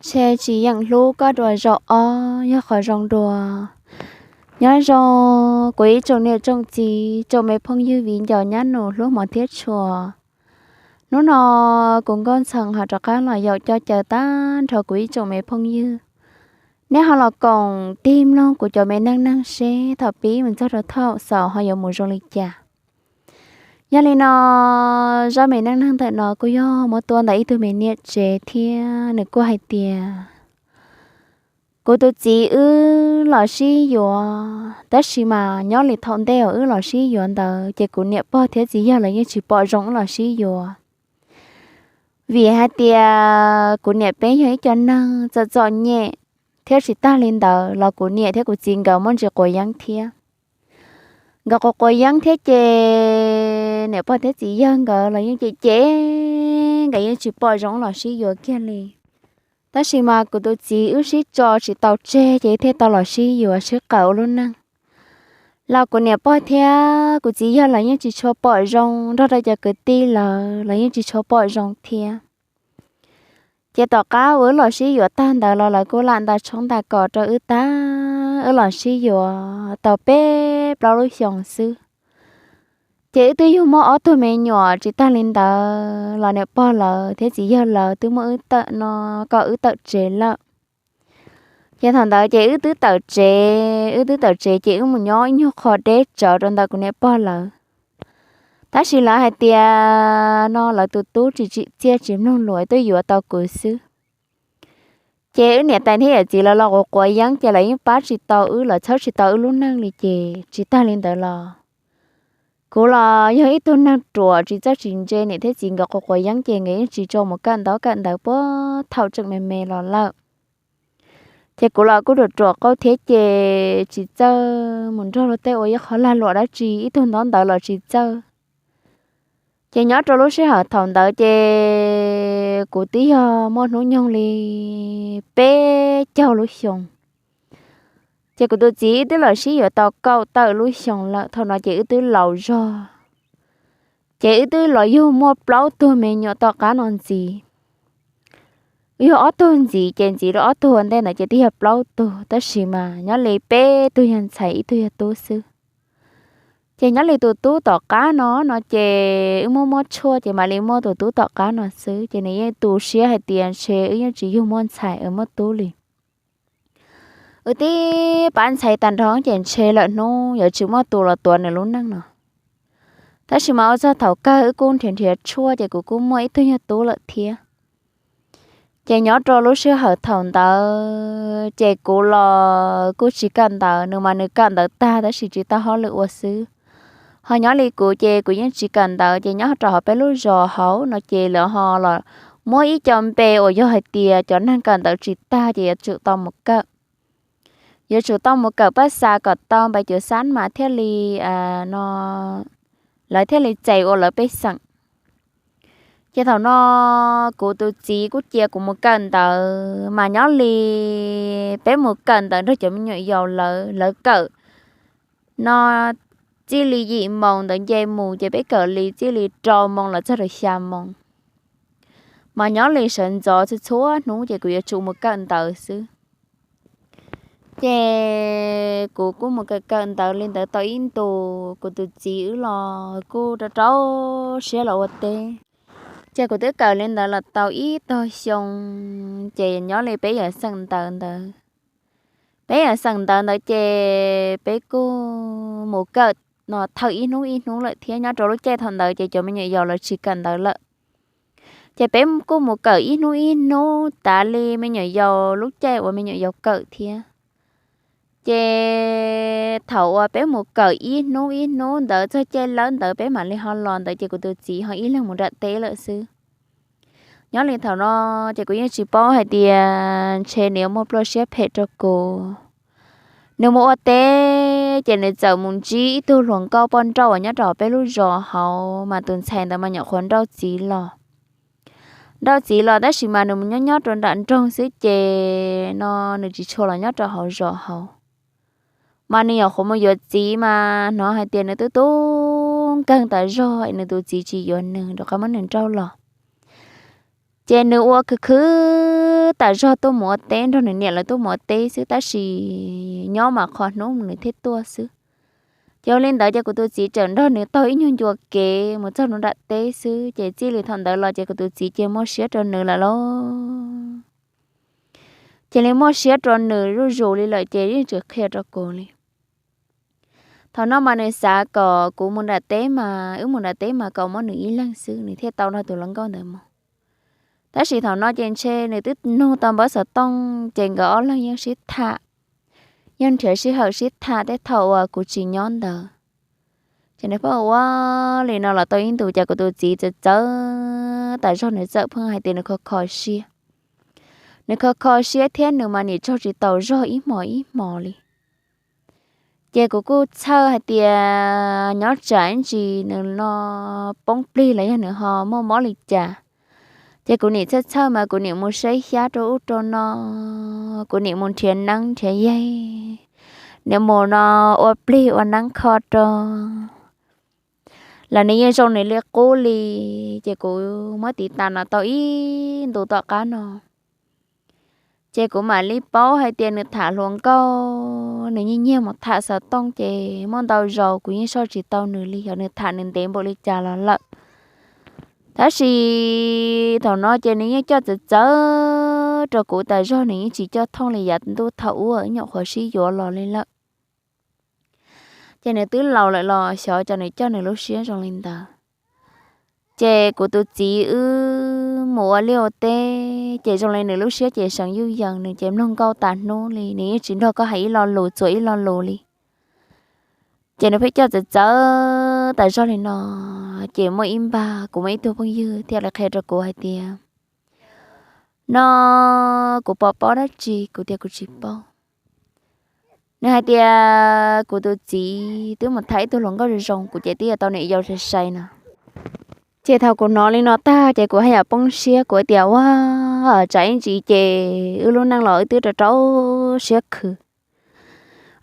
Ntshe tsis yeem hlub koj dua zaum ob yog qhov zoo dua. Nyob zoo kuv ib tsoom niam tsoom txiv, tsoom me phooj ywg viv ncaus nyab nus hlub hmov thiab tshua. Hnub no kuv Nkauj Ntxhee ho rov qab los yaum coj caw tag nrho kuv ib tsoom me phooj ywg, nej ho los koom tig mloog kuv cov me neej neeg seb thaum pib mus txog rau thaum xaus ho yuav mus zoo li cas. Yog li no, zaj me neej neeg ntawm no kuj yog muab tuaj ntawm ib tug me niam tsev thiab nws kuj hais tias, kuv tus txiv wb los sib yuav, tab sis mas nyob li thaum ntej uas wb los sib yuav ntawd ces kuv niam pog thiab txiv yawg lawv yeej tsis pom zoo wb los sib yuav. Vim hais tias kuv niam peb yog ib co neeg txom txom nyem, thiab tsis tag li ntawd los kuv niam thiab kuv txiv nkawd muaj ntsis quav yeeb thiab. Nkawd quav quav yeeb thiab ces niam pog thiab txiv yawg nkawd los yeej cem cem, nkawd yeej tsis pom zoo los sib yuav kiag li. Tab sis mas kuv tus txiv wb sib tso tsis tau tseg ces thiaj tau los sib yuav sib qawm ua lub neej. Los kuv niam pog thiab kuv txiv yawg lawv yeej tsis tshua pom zoo nrog rau cov kwv tij lawv, lawv yeej tsis tshua pom zoo thiab. Ces tom qab uas wb los sib yuav tag ntawd los lawv kuj lam nta tshoob nta kos rau wb tag, wb los sib yuav tau peb plaub lub xyoos xwb. Ces wb twb yug muaj ob tug me nyuam, tsis tag li ntawd los niam pog lawv thiab txiv yawg lawv twb muab wb tawm no kom wb tawm tsev lawm. Ces thaum ntawd ces wb twb tawm tsev, wb twb tawm tsev ces wb mus nyob ib nyuag qho deb tsawv rau ntawm kuv niam pog lawv. Tab sis lawv hais tias no lawv tus tub tsis tsim txiaj tsis mloog lus tuaj yuav tau kuv xwb. Ces wb niam tais thiab yawm txiv lawv los quav quav yeeb ces lawv yeej pab tsis tau wb, lawv txhawb tsis tau wb lub neej li ces tsis tag li ntawd los kuv los yog ib tug neeg ruam tsis txawj tsis ntse, niam thiab txiv nkawd quav quav yeeb ces nkawd yeej tsis tso mus kawm ntaub kawm ntawv puag thaum tseem me me los lawm. Ces kuv los kuj ruam ruam qauj thiab ces tsis txawj mus nrog luag tej ua ib qho lag luam dab tsi, ib tug ntaub ntawv los tsis txawj. Ces nyob rau lub sij hawm thaum ntawd ces kuv twb yog muaj hnub nyoog li peb caug lub xyoos. Ces kuv tus txiv twb los sib yuav tau kaum tawm lub xyoos lawm, thaum no ces wb twb laus zog. Ces wb twb los yug muaj plaub tug me nyuam tom qab no ntxiv. Wb yog ob tug ntxiv ces ntxiv rau ob tug ua ntej ntawd ces twb yog plaub tug, tab sis mas nyob li peb tug yog ntxhais ib tug yog tub xwb. Ces nyob li tus tub tom qab no no ces wb muab muab tshuaj ces mam li muaj tus tub tom qab no xwb, ces nws yeej tu siab hais tias ntshe wb yeej tsis yug muaj ntxhais muaj tub li. Wb tib pab ntxhais tag nrho ces ntshe lawm hnub yuav tsis muaj tus los tuav nws lub neej no. Tab sis mas ua txog thaum kawg wb kuj nrhiav nrhiav tshuaj ces kuv kuj muaj ib tug yog tub lawm thiab. Ces nyob rau lub sij hawm thaum ntawd ces kuv los kuj tsis kawm ntawv, nws mas nws kawm ntawv tag tab sis tsis tau hauj lwm ua xwb. Ho nyob li kuv ces kuv yeej tsis kawm ntawv, ces nyob rau hauv peb lub zos hauv no ces lawv ho los muab ib co npe uas yog hais tias cov neeg kawm ntawv tsis tag ces yuav tsum tau mus kawm. Yuav tsum tau mus kawm paj xas kom tau npaim cuav xab mas thiaj li, no, lawv thiaj li txais ua lawv pej xeem. Ces thaum no kuv tus txiv kuj cia kuv mus kawm ntawv, mas nyob li peb mus kawm ntawv nrog cov me nyuam yaus lawv, lawv kawm no txij li yim moos ntawd nce mus ces peb kawm li txij li rau moos los txog rau xya moos. Mas nyob li sawv ntxov txhua txhua hnub ces kuv yuav tsum mus kawm ntawv xwb. Ces kuv kuj mus kawm kawm ntawv li ntawd tau ib ntus, kuv tus txiv wb los kuj rau rau siab los ua teb. Ces kuv twb kawm li ntawd los tau ib tog xyoo, ces nyob li peb yawm xeem ntawv ntawd, peb yawm xeem ntawv ntawd ces peb kuj mus kawm no thawj ib hnub ib hnub lawm thiab. Nyob rau lub caij thaum ntawd ces cov me nyuam yaus lawv tsis kawm ntawv lawm, ces peb kuj mus kawm ib hnub ib hnub tas li me nyuam yaus lub caij uas me nyuam yaus kawm thiab. Ces thaum uas peb mus kawm ib hnub ib hnub ntawd txog caij lawb ntawd peb mam li ho los ntawd ces kuv tus txiv ho ib leeg mus nram teb lawm xwb. Nyob li thaum no ces kuv yeej tsis paub hais tias ntshe nws yuav muaj ploj siab phem rau kuv. Nws mus ua teb ces nws txawm mus ntsib ib tug hluas nkauj poj nrauj uas nyob rau peb lub zos hauv, mas tus ntxhais ntawd mas nyuam qhuav nrauj txiv los. Nrauj txiv los tab sis mas nws mus nyob nyob rau nram nroog xwb ces no nws tsis tshua los nyob rau hauv zos hauv. Mas nws nyuam qhuav mus yuav txiv mas hnov hais tias nws twb tub nkeeg tas zog es nws tus txiv tsis yuav nws rov qab muab nws nrauj los. Ces nws ua khwv khwv tas zog tuaj mus ua teb, nrog nws niam lawv tuaj mus ua teb xwb, tab sis nyob mas qhov hnub nws thiaj tuaj xwb. Ces ua li ntawd ces kuv tus txiv txawm nrog nws taug ib nyuag ncua kev mus txog nram teb xwb, ces txij li thaum ntawd los ces kuv tus txiv cia li muaj siab rau nws lawm lauj. Cia li muaj siab rau nws zuj zus li lawm ces yeej tsis qhia rau kuv li. Thaum no mas nws xav kom kuv mus nram teb mas, wb mus nram teb mas kom muab nws ib leeg xwb, nws thiaj tau nrog tus hluas nkauj ntawd mus. Tab sis thaum no ces ntshe nws twb nug tau npawb xov tooj ces nkawd ob leeg yeej sib tham, yeej nrhiav sij hawm sib tham tej thaum uas kuv tsis nyob ntawd. Ces nws pheej ua li no los tau ib ntus ces kuv tus txiv txawv txawv tas zog, nws txawm pheej hais tias nws kho kho siab. Nws kho kho siab thiab nws mas nim tsaug tsis taus zog ib hmos ib hmos li. Ces kuv kuj txhawj hais tias nyob tsam ib ntsis nws no poob plig los yog nws ho muaj mob li cas. Ces kuv nim txhawj txhawj mas kuv nim mus saib xyab rau ub rau no, kuv nim mus nrhiav neeb nrhiav yaig, nim mus no ua plig ua neeb kho rau los nws yeej zoo nws li qub li. Ces kuv muab tiv tas no tau ib ntus tom qab no, ces kuv mam li paub hais tias nws tham hluas nkauj, nws nyiag nyiag mus tham xov tooj ces muaj ntau zaus kuv yeej soj tsis tau nws li, yog nws tham nws ntev npaum li cas los lawm. Tab sis thaum no ces nws yeej coj txawv txawv rau kuv tas zog, nws yeej tsis coj thooj li yav ntuj thaum ub wb nyuam qhuav sib yuav los li lawm. Ces nws twb laus lawm los xyov cas nws coj nws lub siab zoo li ntawd. Ces kuv tus txiv wb mus ua liaj ua teb ces zoo li nws lub siab ces seev yuj yees, nws ces mloog nkauj tas hnub li, nws yeej tsis nrog koj hais ib lo lus txuas ib lo lus li. Ces nws pheej coj txawv txawv tas zog li no. Ces muaj ib npag kuv muaj ib tug phooj ywg thiaj li qhia rau kuv hais tias, no kuv puas paub dab tsi? Kuv tias kuv tsis paub. Nws hais tias kuv tus txiv twb mus tham ib tug hluas nkauj zoo zoo, kuv ces twb yuav tau niam yau sai sai no. Ces thaum kuv hnov li no tag ces kuv haj yam poob siab, kuv tias ua tsam ib ntsis ces wb lub neej los wb twb rau rau siab khwv.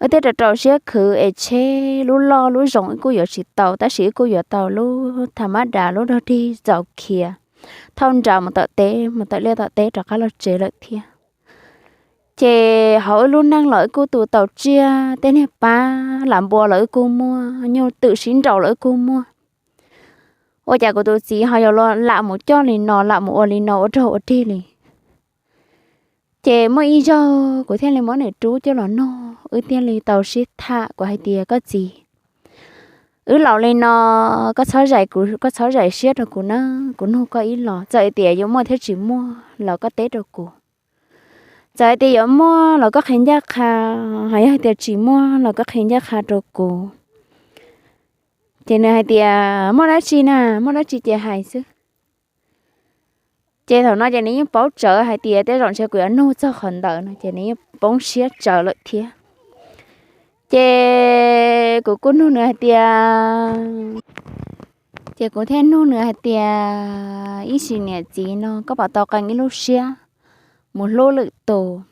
Wb twb rau rau siab khwv es tsheb lub loj lub zoo wb kuj yuav tsis tau, tab sis wb kuj yuav tau lub tham mab das lub dog dig txaus khiav thauj nra mus tom teb, mus tom liaj tom teb rov qab los tsev lawm thiab. Ces hauv wb lub neej los wb kuj tu tau tsiaj, tej niag pab lam npua los wb kuj muaj, nyuj twm sib nraus los wb kuj muaj. Ua cas kuv tus txiv ho yuav lam mus coj li no, lam mus ua li no ua rog ua dig li? Ces muaj ib zaug kuv thiaj li muab nws rub coj los nug, wb thiaj li tau sib tham. Kuv hais tias koj txiv, wb laus li no, koj txhob zais kuv, koj txhob zais siab rau kuv nawb, kuv nug koj ib los, txawm tias yuav muaj thiab tsis muaj los koj teb rau kuv. Txawm hais tias yuav muaj los koj qhia ncaj qha, ho yog tias tsis muaj los koj qhia ncaj qha rau kuv. Ces nws hais tias muaj dab tsi na, muaj dab tsi ces hais xwb. Ces thaum no ces nws yeej paub tsawv hais tias tej zaum ntshe kuv yuav nug txog qhov ntawd no ces nws yeej poob siab tsawv lawm thiab. Ces kuv kuj nug nws hais tias, ces kuv thiaj nug nws hais tias, ib sim niam txiv no koj puas tau qee ib lub siab mus hlub lwm tus?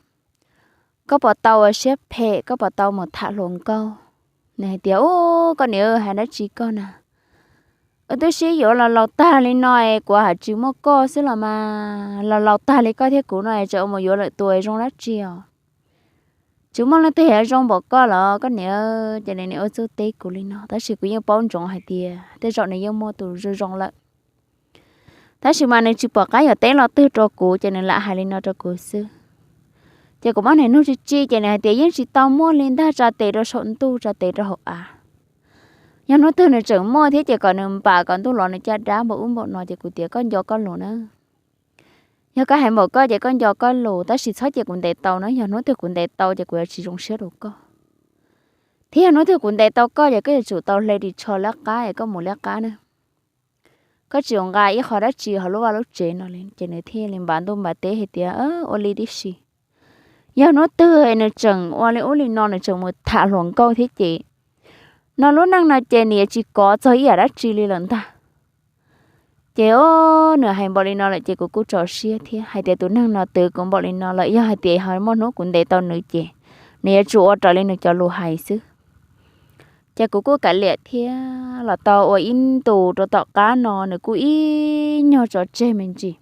Koj puas tau ua siab phem, koj puas tau mus tham hluas nkauj? Nws hais tias, u, koj niam, hais dab tsi koj na? Wb twb sib yuav los laus tag li no es kuv hais tsis muaj koj xwb los mas, los laus tag li koj thiab kuv no es tseem ua mus yuav lwm tus zoo dab tsi os? Tsis muaj leej twg yuav zoo npaum koj los koj niam. Ces nws nim ua txuj teb kuv li no, tab sis kuv yeej paub ntsoov hais tias tej zaum nws yeej muaj tus zoo zoo lawm. Tab sis mas nws tsis pom qab yuav teb lo twg rau kuv, ces nws lam hais li no rau kuv xwb. Ces kuv muab nws nug tsis tsi, ces nws hais tias yeej tsis tau muaj li ntag, tsa tes rau saum ntuj, tsa tes rau hauv av. Yog hnub twg nws tseem muaj thiab ces kom nws npam kom ntuj los nws caj dab npaum ub npaum no. Ces kuv tias koj nco koj lus na. Yog koj hais npaum koj ces koj nco koj lus, tab sis txhob cia kuv ntes tau na, yog hnub twg kuv ntes tau ces kuv yuav tsis zoo siab rau koj. Thiab yog hnub twg kuv ntes tau koj ces koj yuav tsum tau hle ris tsho liab qab es koj mus liab qab na. Koj tsis nqa ib qho dab tsi hauv lub vaj lub tsev no li. Ces nws thiaj li npav ntuj npav teb hais tias, ua li tib si. Yog hnub twg nws tseem ua li ub li no, nws tseem mus tham hluas nkauj thiab ces, no lub neej no ces nws yuav tsis kov txog ib yam dab tsi li lawm ntag. Ces o, nws hais npaum li no lawm ces kuv kuj tso siab thiab hais tias tus neeg no twv kuv npaum li no lawm, yog hais tias ho muaj hnub kuv ntes tau nws ces nws yuav tsum ua raws li nws cov lus hais xwb. Ces kuv kuj kav liam thiab los tau ua ib ntus rau tom qab no nws kuj ib nyuag tso tseg me ntsis.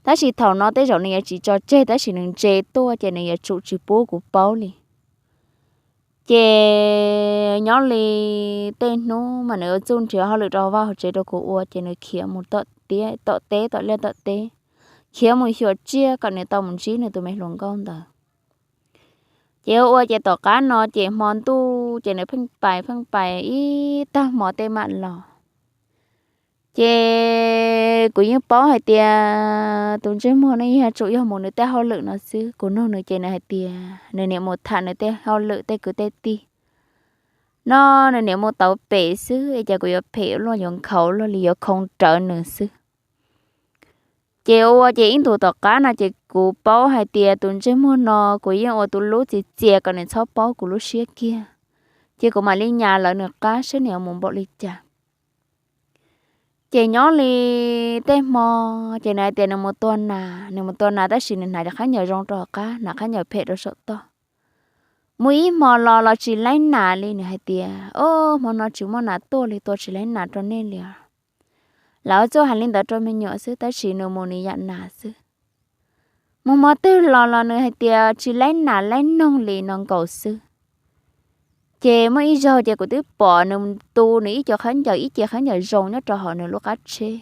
Tab sis thaum no tej zaum nws yuav tsis tso tseg, tab sis nws ntse tuaj ces nws yuav tsum tsis pub kuv paub li. Ces nyob li tej hnub mas nws ua txuj nrhiav hauj lwm rau vaj hauv tsev rau kuv ua, ces nws khiav mus tom teb tom liaj tom teb, khiav mus xyuas tsiaj kom nws tau mus ntsib nws tus me hluas nkauj ntawd. Ces ua ua ces tom qab no ces hmo ntuj ces nws pheej pais pheej pais ib tag hmo tej mam los. Ces kuv yeej paub hais tias tus ntsej muag no yeej yuav tsum yog mus nws tej hauj lwm no xwb. Kuv nug nws ces nws hais tias nws niam mus tham nws tej hauj lwm tej kwv tej tij no, nws niam mus tau pem xwb es cas kuv yuav phem luaj, yuav nkhaus luaj li, yuav khoo rawv nws xwb. Ces ua ua ces ib ntus tom qab no ces kuv paub hais tias tus ntsej muag no kuv yeej ua tus lub txiv txias kom nws txhob paub kuv lub siab kiag, ces kuv mam li nyas lawv nws qab saib nws yuav mus npaum li cas. Ces nyob li tej hmo ces nws hais tias nws mus tua nas, nws mus tua nas tab sis nws hnav cov khaub ncaws zoo rau hauv qab, hnav khaub ncaws phem rau saum toj. Muaj ib hmo los los tsis laib nas li, nws hais tias o, hmo no tsis muaj nas tuaj li, tua tsis laib nas rau nej li. Lawv txuj hais li ntawd rau me nyuam xwb tab sis nws mus nws yam nas xwb. Mus hmo twg los los nws hais tias tsis laib nas laib noog li no nkaus xwb. Ces muaj ib zaug ces kuv twb pom nws tu nws ib co khaub ncaws, ib ce khaub ncaws zoo nyob rau hauv nws lub qab tsheb.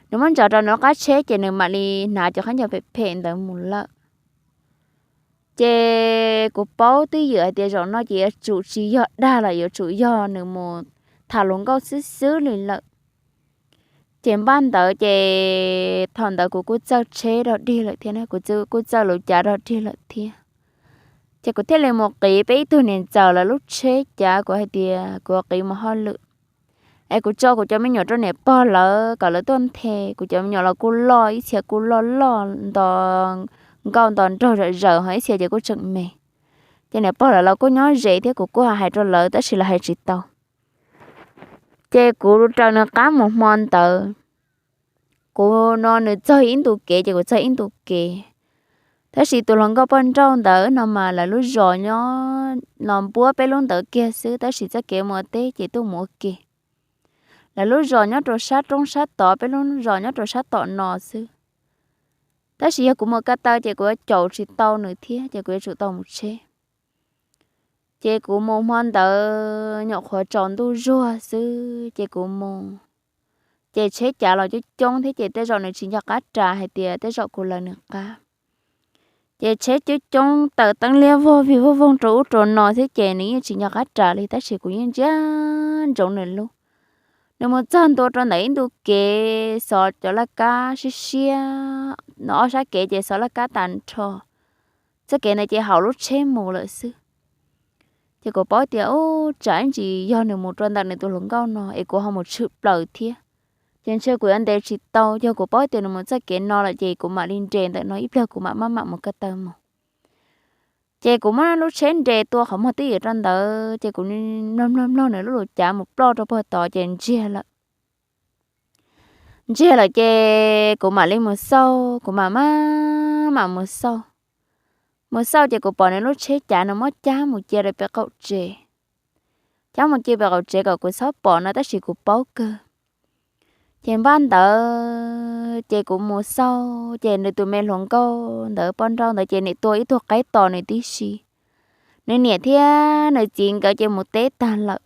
Nws muab ntsaws rau nws lub qab tsheb ces nws mam li hnav cov khaub ncaws phem phem ntawd mus lawm. Ces kuv paub twj ywm hais tias zaum no ces yuav tsum tsis yog dag lawm, yuav tsum yog nws mus tham hluas nkauj xwb xwb li lawm. Ces npaj ntawd ces thaum ntawd kuv kuj txawj tsheb dog dig lawm thiab, kuv kuj txawj lus cav dog dig lawm thiab. Ces kuv thiaj li mus qiv peb ib tug niam ntxawm lawv lub tsheb cav, kuv hais tias kuv qiv mus hauj lwm es kuv tso kuv cov me nyuam rau niam pog lawv kom lawv tuaj nthe. Kuv cov me nyuam los kuj loj, ib txhia kuj loj loj nto nkauj nto nraug zam zawm, ho ib txhia ces kuj tseem me. Ces niam pog lawv los kuj nyob ze thiab, kuv kuj hais rau lawv tab sis lawv hais tsis tau. Ces kuv raws nws qab mus hmo ntawd. Kuv no nws txog ib ntu kev ces kuv txog ib ntu kev. Tab sis tus hluas nkauj poj nrauj ntawd no mas lawv lub zos nyob los npuab peb lub ntawd kiag xwb, tab sis txoj kev mus ua teb ces tuaj mus ua ke. Lawv lub zos nyob rau sab roob sab tod, peb lub zos nyob rau sab tom no xwb. Tab sis yog kuv mus ko taw ces kuv yuav caum tsis tau nws thiab ces kuv yuav tsum tau mus tsheb. Ces kuv mus hmo ntawd nyuam qhuav tsaus ntuj zuag xwb ces kuv mus. Ces tsheb cav los coob coob thiab ces tej zaum nws tsis nco qab ras hais tias tej zaum kuv lawv nws qab. Ces tsheb coob coob taws teeb liab vog vig vog voog rau ub rau no thiab ces nws yeej tsis nco qab ras li, tab sis kuv yeej ntsia ntsoov nws lub. Nws mus txog ntua rau ntawm ib ntu kev xov cov laj kab siab siab, no ob sab kev ces xov laj kab tas nrho. Txoj kev ntawd ces haum lub tsheb mus lawm xwb. Ces kuv paub tias ub, tsam ib ntsis yog nws mus rau ntawm nws tus hluas nkauj no es kuv ho mus tshwm plaws thiab, ces ntshe kuv yuav ntes tsis tau. Yog kuv paub tias nws mus txoj kev no lawm ces kuv mam li nres ntawm no ib pliag kuv mam maj mam mus ko taw mus. Ces kuv muab lub tsheb nres tua qhov muag twj ywm rau ntawd ces kuv mloog mloog mloog nws lub lus cav mus ploj rau puag tod ces ntsiag lawm. Ntsiag lawm ces kuv mam li mus xauj, kuv mam maj mam mus xauj. Mus xauj ces kuv pom nws lub tsheb cav nws muab cab mus cia rau pem qaum tsev. Cab mus cia pem qaum tsev kom kuv txhob pom no tab sis kuv paub kawg. Ces npaj ntawd ces kuv mus xauj ces nws tus me hluas nkauj ntawd poj nrauj ntawd ces nim tua ib tug qaib tos nws tib si. Nws niam thiab nws txiv nkawd ces mus teb tag lawm.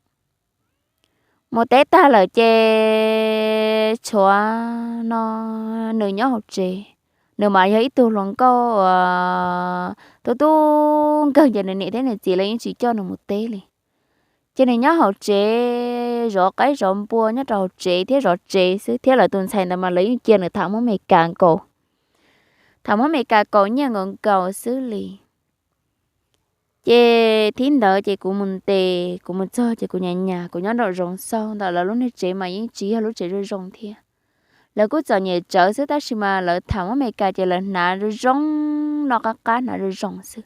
Mus teb tag lawm ces tshuav no nws nyob hauv tsev. Nws mas yog ib tug hluas nkauj uas tub tub nkeeg ces nws niam thiab nws txiv lawv yeej tsis coj nws mus teb li. Ces nws nyob hauv tsev zov qaib zov npua nyob rau hauv tsev thiab zov tsev xwb, thiab lawv tus ntxhais ntawd mas lawv yeej cia nws tham muab Meskas nkaus, tham muab Meskas kaus nyiaj nkaus nkaus xwb li. Ces thib ntawd ces kuv mus ntes, kuv mus txog ces kuv nyas nyas, kuv nyob nraum zoov xauj ntawm lawv lub niag tsev mas yeej tsis yog lub tsev zoo zoo thiab. Lawv kuj txom nyem tsawv xwb tab sis mas lawv tham muab Meskas ces lawv hnav zoo zoo, noj qab qab hnav zoo zoo xwb.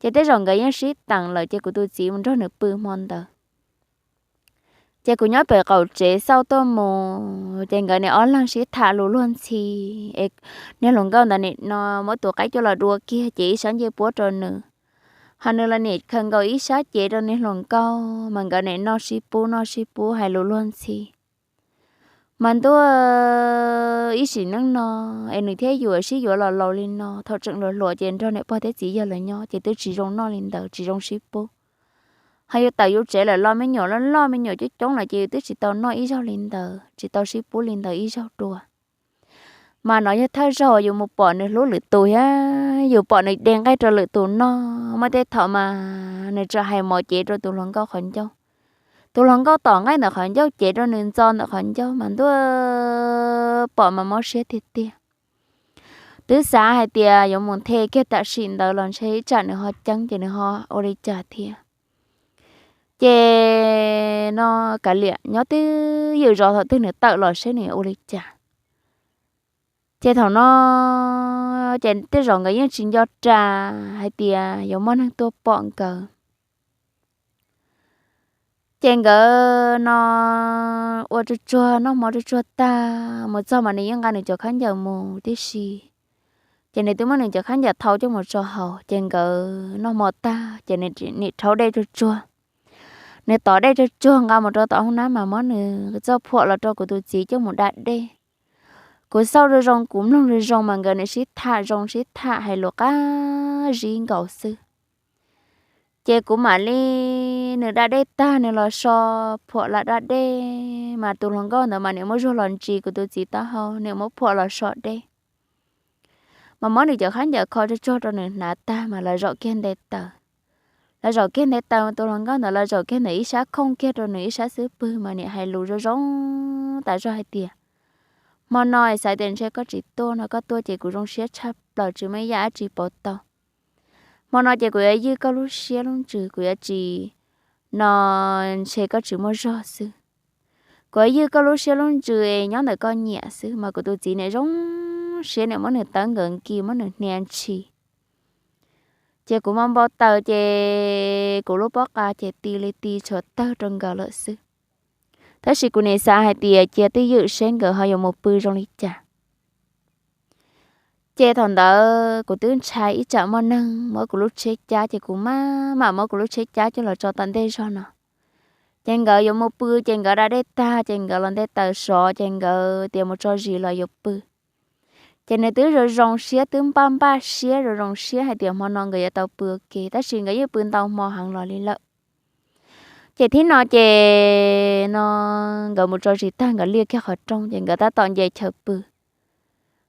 Ces tej zaum nkawd yeej sib teem lawm ces kuv tus txiv mus nrog nws pw hmo ntawd. Ces kuv nyob pem qaum tsev xauj tuaj mus ces nkawd nim ob leeg sib tham lus luag ntxhi. Es niag hluas nkauj ntawd nim no muab tus qaib coj los dua kiag ces ib sab ncej puab rau nws, ho nws los nim khaws nkaus ib sab cev rau niag hluas nkauj mas nkawd nim noj sib pub noj sib pub hais lus luag ntxhi. Mas ntuj, ib sim neej no es nws thiab yus sib yuav los laus li no, thaum tseem hluas hluas ces nrog niam pog thiab txiv yawg lawv nyob ces twb tsis zoo noj li ntawd, tsis zoo sib pub. Ho yus tawm yus tsev lawm los me nyuam loj loj me nyuam coob coob lawm ces yus twb tsis tau noj ib zaug li ntawd, tsis tau sib pub li ntawd ib zaug dua. Mas no yog thawj zaug yus mus pom nws hlub lwm tus thiab yus pom nws de nqaij rau lwm tus noj. Muaj tej thaum mas nws tseem hais mov cev rau tus hluas nkauj qhov ncauj, tus hluas nkauj tom nqaij ntawm qhov ncauj cev rau nws ntxo ntawm qhov ncauj mas ntuj, pom mas mob siab tiag tiag. Twb xav hais tias yuav mus nthe kiag tam sim ntawd los ntshe ib tsam nws ho ceeb ces nws ho ua li cas thiab. Ces no kav liam, nyob twj ywm zov thaum twg nws tawm los seb nws ua li cas. Ces thaum no ces tej zaum nkawd yeej tsis nco ras hais tias yuav muaj neeg tuaj pom nkawd. Ces nkawd no ua tsuag tsuag, noj hmo tsuag tsuag tag mus txog mas nws yeej nqa nws cov khaub ncaws mus tib si. Ces nws twb muab nws cov khaub ncaws thau coj mus tso hauv, ces nkawd noj hmo tag ces nws nim rhaub dej tsuag tsuag. Nws tov dej tsuag tsuag nqa mus rau tom hoob nab mas muab nws txoj phuam los rau kuv tus txiv coj mus da dej. Kuv xauj zoo zoo, kuv mloog zoo zoo mas nkawd nim sib tham zoo sib tham hais lus qab zib nkaus xwb. Ces kuv mam li, nws da dej tag nws los so phuam los da dej mas tus hluas nkauj ntawd mas nim muab zuag los ntsis kuv tus txiv taub hau, nim muab phuam los so dej. Mas muab nws cov khaub ncaws kho tsuag tsuag rau nws hnav tag mas lawv zaum kiag nte taws. Lawv zaum kiag nte taws, tus hluas nkauj ntawd lawv zaum kiag ntawm ib sab khooj kiag rau nws ib sab xub pwg mas nim hais lus zoo zoo tas zog hais tias, hmo no xav tias ntshe koj tsis tuaj no, koj tuaj ces kuv zoo siab tshaj plaws tsis muaj ib yam dab tsi pauv tau. Hmo no ces kuv yuav ywj koj lub siab lub ntsws, kuv yuav tsis, no ntshe koj tsis muaj zog xwb. Kuv yuav ywj koj lub siab lub ntsws es nyob ntawm koj nyiam xwb. Mas kuv tus txiv nim zoo siab, nim muab nws tawb nkawd nkis, muab nws hnia ntshis. Ces kuv npau npau taws ces kuv lub pob qa ces ti li ti tshuav tawg rau nkawd lawm xwb. Tab sis kuv nim xav hais tias cia twj ywm seb nkawd ho yuav mus pw zoo li cas. Ces thaum ntawd kuv twb ntshai ib tsam muaj neeg muab kuv lub tsheb cab, ces kuv maj mam muab kuv lub tsheb cab coj los tso tom ntej zog no. Ces nkawd yuav mus pw, ces nkawd da dej tag ces nkawd los nte taws sov, ces nkawd tias mus tso zis los yuav pw. Ces nws twb zoo zoo siab, twb npaj npaj siab zoo zoo siab hais tias hmo no nkawd yuav tau pw ua ke, tab sis nkawd yeej pw ntau hmo heev los li lawm. Ces thib no ces no nkawd mus tso zis tag nkawd liaj kiag qhov rooj ces nkawd tab tom nce chaw pw.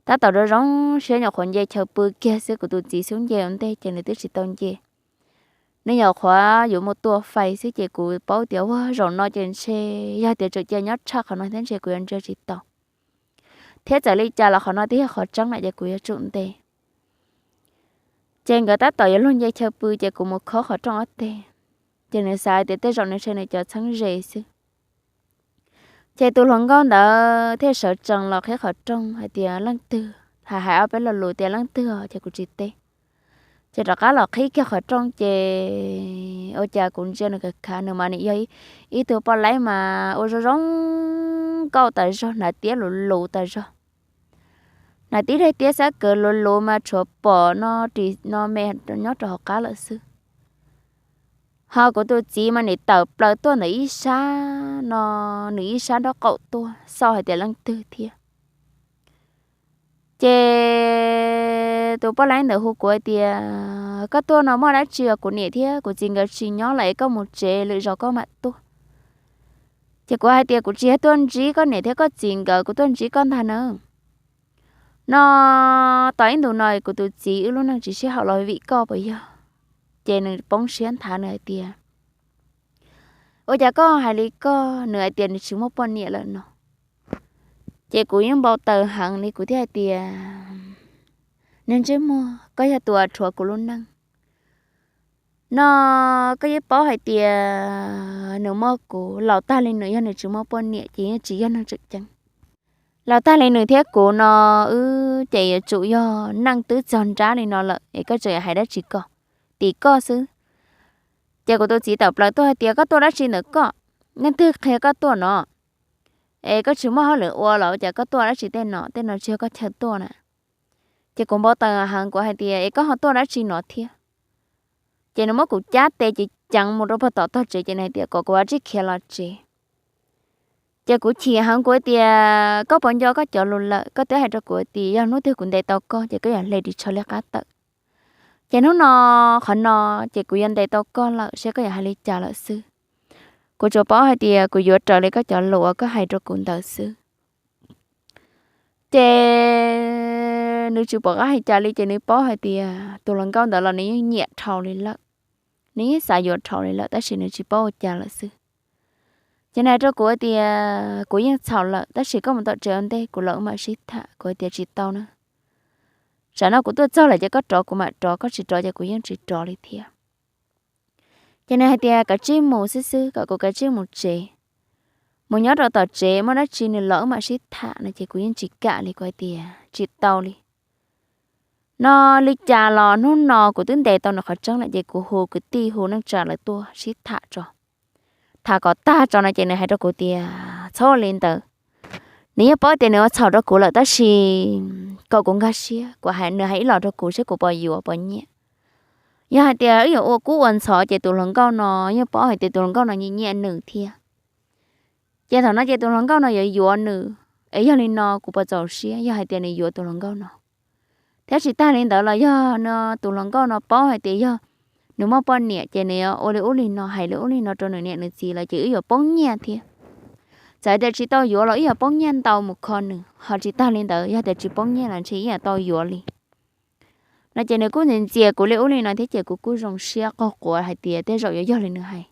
Tab tom zoo zoo siab nyuam qhuav nce chaw pw kiag xwb, kuv tus txiv xub nce ua ntej ces nws twb tsis tau nce. Nws nyuam qhuav yuav mus tua fais xwb ces kuv paub tias ua zaum no ces ntshe yog tias tseem cia nyob tshaj qhov no thiab ntshe kuv yuav ntsia tsis tau, thiab txawm li cas los qhov no twb yog qhov tseeb lawm ces kuv yuav tsum nte. Ces nkawd tab tom yuav luag nce chaw pw ces kuv mus khob qhov rooj ob teg, ces nws xav tias tej zaum nws ntshe nws cov txheeb ze xwb. Ces tus hluas nkauj ntawd thiaj sawv tsees los qhib qhov rooj hais tias leej twg, hais hais ob peb lo lus tias leej twg os, ces kuv tsis teb. Ces rov qab los qhib kiag qhov rooj ces ua cas kuv ntsia nws khav khav, nws mas nim yog ib tug poj laib mas ua zoo zoo nkauj tas zog, hnav tiab luv luv tas zog. Hnav tib daim tiab xab kaws luv luv mas tshuav pom no ris no me nyob rau hauv qab lawm xwb. Ho kuv tus txiv mas nim tawm plaws tuaj ntawm ib sab no, nws ib sab nraub qaum tuaj xauj hais tias leej twg thiab. Ces tus poj laib ntawd hu kuv hais tias, koj tuaj no muaj dab tsi os, kuv niam thiab kuv txiv nkawd tsis nyob lawm es koj mus tsev, lwm zaus koj mam tuaj. Ces kuv hais tias kuv tsis yog tuaj ntsib koj niam thiab koj txiv nkawd, kuv tuaj ntsib koj ntag na. No tos ib ntus no kuv tus txiv wb lub neej tsis sib haum los vim koj puas yog? Ces nws poob siab nthav, nws hais tias, ua cas koj hais li koj? Nws hais tias nws tsis muaj poj niam lawm no. Ces kuv yeej npau taws heev li, kuv thiaj hais tias, niag ntsej muag, koj yog tus uas rhuav kuv lub neej. No koj yeej paub hais tias nws muaj kuv, laus tag li nws yog nws tsis muaj poj niam ces yeej tsis yog neeg tseem ceeb. Laus tag li nws thiab kuv no wb ces yuav tsum yog neej twb txog nrab li no lawm es koj tseem hais dab tsi koj, tim koj xwb. Ces kuv tus txiv tawm plaws tuaj hais tias, koj tuaj dab tsi ntawm koj? Leej twg qhia koj tuaj no? Es koj tsis muaj hauj lwm ua los ua cas koj tuaj dab tsi tej no? Tej no tsis yog koj chaw tuaj na. Ces kuv npau taws heev, kuv hais tias, es koj ho tuaj dab tsi no thiab? Ces nws muab kuv cab tes ceev ceev mus rau puag tom tog tsev ces nws hais tias kom kuv ua tsij khiav los tsev. Ces kuv chim heev, kuv tias koj puas nco koj cov lus lawm, koj twb hais rau kuv tias yog hnub twg kuv ntes tau koj ces koj yuav hle ris tsho liab qab tawm. Ces hnub no, qhov no, ces kuv yuav ntes tau koj lawm, seb koj yuav hais li cas lawm xwb. Kuv tsuas paub hais tias kuv yuav raws li koj cov lus uas koj hais rau kuv ntawd xwb. Ces nws tsis pom qab hais cas li, ces nws paub hais tias tus hluas nkauj ntawd los nws yeej nyiam dhau li lawm, nws yeej xav yuav dhau li lawm, tab sis nws tsis paub ua cas lawm xwb. Ces nws hais rau kuv tias kuv yeej txhaum lawm, tab sis koj mus tom tsev ua ntej, kuv los wb mam sib tham. Kuv tias tsis tau na, tsam no kuv tuaj txog lawm ces koj rov kuv mam rov, koj tsis rov ces kuv yeej tsis rov li thiab. Ces nws hais tias kav tsij mus xwb xwb, kom kuv kav tsij mus tsev, mus nyob rau tom tsev, muaj dab tsi nws los wb mam sib tham no, ces kuv yeej tsis kam li, kuv hais tias tsis tau li. No li cas los hnub no kuv twb ntes tau nws qhov tseeb lawm, ces kuv hu kwv tij hu neej tsa lawv tuaj sib tham tso. Tham kom tag tso no ces nws hais rau kuv tias txhob ua li ntawd, nws yeej paub tias nws ua txhaum rau kuv lawm, tab sis kom kuv nkag siab, kuv hais, nws hais ib los rau kuv seb kuv puas yuav puas nyiam. Yog hais tias wb yuav ua kub ua ntxhov ces tus hluas nkauj no yeej paub hais tias tus hluas nkauj no nyiam nyiam nws thiab. Ces thaum no ces tus hluas nkauj no yuav yuav nws, es yog li no kuv puas txaus siab yog hais tias nws yuav tus hluas nkauj no? Thiab tsis tag li ntawd los yog tus hluas nkauj no paub hais tias yog nws muaj poj niam ces nws yuav ua li ub li no, hais li ub li no rau nws niam nws txiv lawm ces wb yuav poob nyiaj thiab. Txawm tias tsis tau yuav los wb yuav poob nyiaj ntau mus kho nws, ho tsis tag li ntawd yog tias tsis poob nyiaj los ntshe wb yuav tau yuav li. No ces nws kuj ntxias ntxias kuv li ub li no thiab ces kuv kuj zoo siab quaj quav hais tias tej zaum yuav yog li nws hais.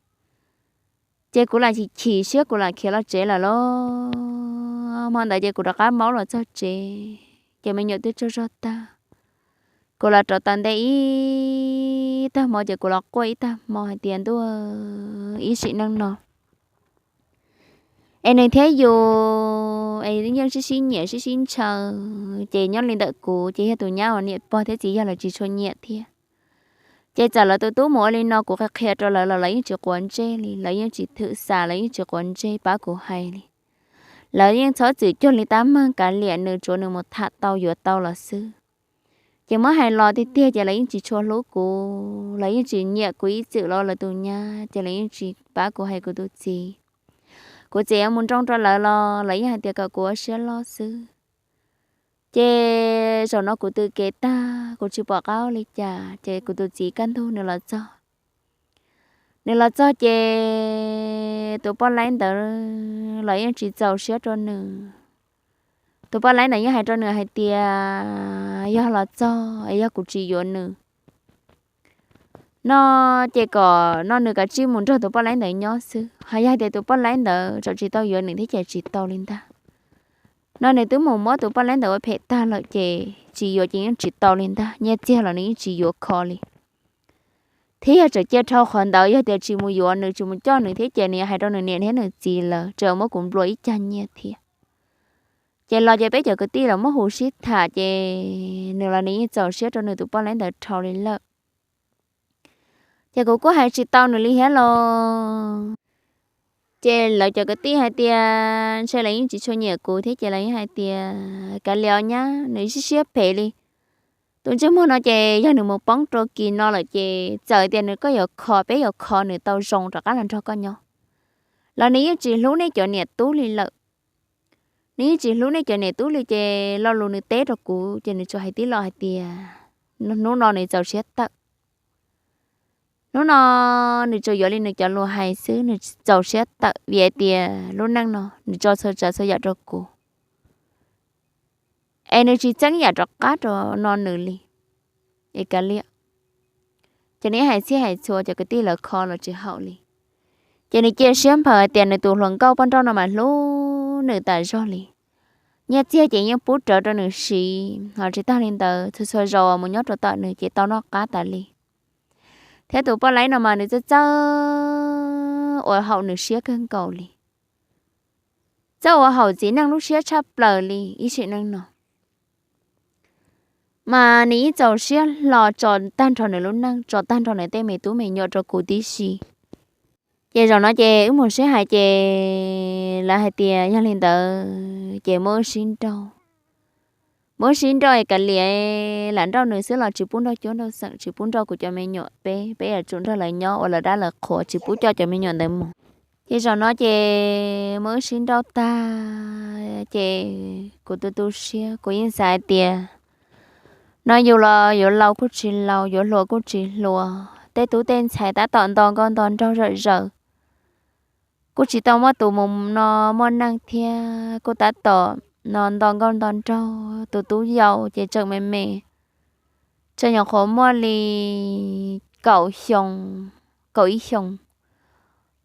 Ces kuv lam chim chim siab, kuv lam khiav los tsev lawm lauj. Hmo ntawd ces kuv rov qab maub los txog tsev, ces me nyuam twb tsaug zog tag. Kuv los rauv taws ntej ib tag hmo ces kuv los quaj ib tag hmo hais tias ntuj, ib sim neej no es nws thiab yus es yeej sib sib nyiam sib sib ntshaw, ces nyob li ntawm kuv ces yog tus nyab uas niam pog thiab txiv yawg lawv tsis tshua nyiam thiab. Ces txawm lawv tus tub mus ua li no kuv qhia qhia rau lawv los lawv yeej tsis quav ntsej li, lawv yeej tsis thwm xam, lawv yeej tsis quav ntsej pab kuv hais li. Lawv yeej txhob txwm cuag li tab meeg, kav liam nws, tsuav nws mus tham tau yuav tau los xwb. Ces muab hais los tiag tiag ces lawv yeej tsis tshua hlub kuv, lawv yeej tsis nyiam kuv ib txwm los lawv tus nyab, ces lawv yeej tsis pab kuv hais kuv tus txiv. Kuv txiv yuav mus nroo rau lawv los lawv yeej hais tias kom kuv ua siab loj xwb. Ces zaum no kuv tw kev tag, kuv tsis pom qab ua li cas, ces kuv tus txiv kaj ntug nws los txog. Nws los txog ces tus poj laib ntawd los yeej tsis txaus siab rau nws. Tus poj laib ntawd yeej hais rau nws hais tias yog los txog es yog kuv tsis yuav nws no ces kom no nws kav tsij mus nrog tus poj laib ntawd nyob xwb, ho yog tias tus poj laib ntawd tseem tsis tau yuav nws thiab ces tsis tau li ntag. No nws twb mus muab tus poj laib ntawd ua phem tag lawm ces tsis yuav ces yeej tsis tau li ntag, nyiaj txiag los nws yeej tsis yuav kho li. Thiab yog tseem cia dhau qhov ntawd, yog tias tsis mus yuav nws, tsis mus coj nws thiab ces nws yuav hais rau nws niam thiab nws txiv lawv tseem muab kuv nplua ib cag nyiaj thiab. Ces los ces peb cov kwv tij los muab hu sib tham ces nws los nws yeej txaus siab rau nws tus poj laib ntawd dhau li lawm. Ces kuv kuj hais tsis tau nws li thiab los. Ces lawv cov kwv tij hais tias ntshe lawv yeej tsis tshua nyiam kuv thiab ces lawv yeej hais tias kav liam os nyab, nws siab siab phem li. Tus ntsej muag no ces yog nws mus poob rau kis no lawm ces txawm tias nws koj yuav kho, peb yuav kho nws tau zoo rov qab los nrog koj nyob los nws yeej tsis hlub nej cov niam tub li lawm. Nws yeej tsis hlub nej cov niam tub li ces lo lus nws teb rau kuv ces nws tsuas hais tib lo hais tias hnub no nws txaus siab tawm. Hnub no nws tsuas yuav li nws cov lus hais xwb, nws txaus siab tawm vim hais tias lub neej no nws tso txhua tsav txhua yam rau kuv es nws tsis txeeb yam rov qab rau no nws li. Es kav liam, ces nws hais txhij hais txhua cov kwv tij lawv kho los tsis haum li. Ces nws cia siab nphaws hais tias nws tus hluas nkauj poj nrauj no mas hlub nws tas zog li. Nyiaj txiag ces yeej pub rawv rau nws siv, ho tsis tag li ntawd txhua txhua zaus mus nyob rau tom nws ces tau noj qab tas li. Thiab tus poj laib no mas nws txawj txawj ua haum nws siab kawg nkaus li, txawj ua haum txiv neej lub siab tshaj plaws li ib sim neej no. Mas nws yeej txaus siab hlo tso tag nrho nws lub neej, tso tag nrho nws tej me tub me nyuam rau kuv tib si. Ces zaum no ces wb mus sib hais ces lawv hais tias yog li ntawd ces muab wb sib nrauj. Muab wb sib nrauj es kav liam, lam nrauj nws xwb los tsis pub nrauj cuab nrauj xeem, tsis pub nrauj kuv cov me nyuam, peb, peb yuav tsum nrog lawv nyob ua lawv dab lawv qhuas, tsis pub coj cov me nyuam ntawd mus. Ces zaum no ces muab wb sib nrauj tag ces kuv tu tu siab, kuv yeej xav hais tias no yus los yuav laus kuj tsis laus, yuav hluas kuj tsis hluas, tej tub tej ntxhais tab tom nto nkauj nto nraug zom zaws, kuj tsis tau muaj tus mus no muaj neej thiab, kuj tab tom no nto nkauj nto nraug. Tus tub yau ces tseem me me, tseem nyuam qhuav muaj li kaum xyoo, kaum ib xyoos,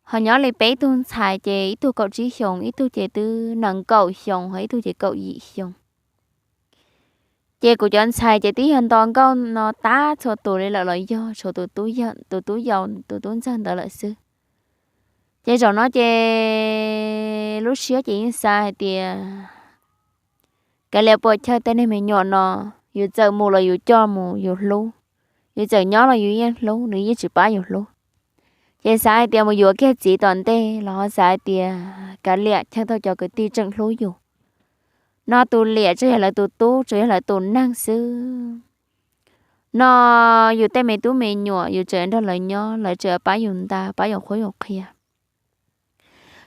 ho nyob li peb tug ntxhais ces ib tug kaum tsib xyoos, ib tug ces twb nees nkaum xyoo, ho ib tug ces kaum yim xyoo. Ces kuv cov ntxhais ces twb yog nto nkauj no tab txhua tus li lawm los yog tshuav tus tub yau, tus tub ntxawg ntawd lawm xwb. Ces zaum no ces lub siab ces yeej xav hais tias kav liam puas chawj tej neeg me nyuam no, yus txawm mus los yus coj mus yus hlub, yus txawm nyob los yus yeej hlub, nws yeej tsis pab yus hlub. Ces xav hais tias mus yuav kiag txiv tom ntej los ho xav hais tias kav liam chawj tau cov kwv tij tseem hlub yus. No tus liam tsuas yog lawv tus tub, tsuas yog lawv tus neeg xwb. No yus tej me tub me nyuam yus tseem nrog lawv nyob, lawv tseem pab yus nta, pab yus qhuab yus qhia.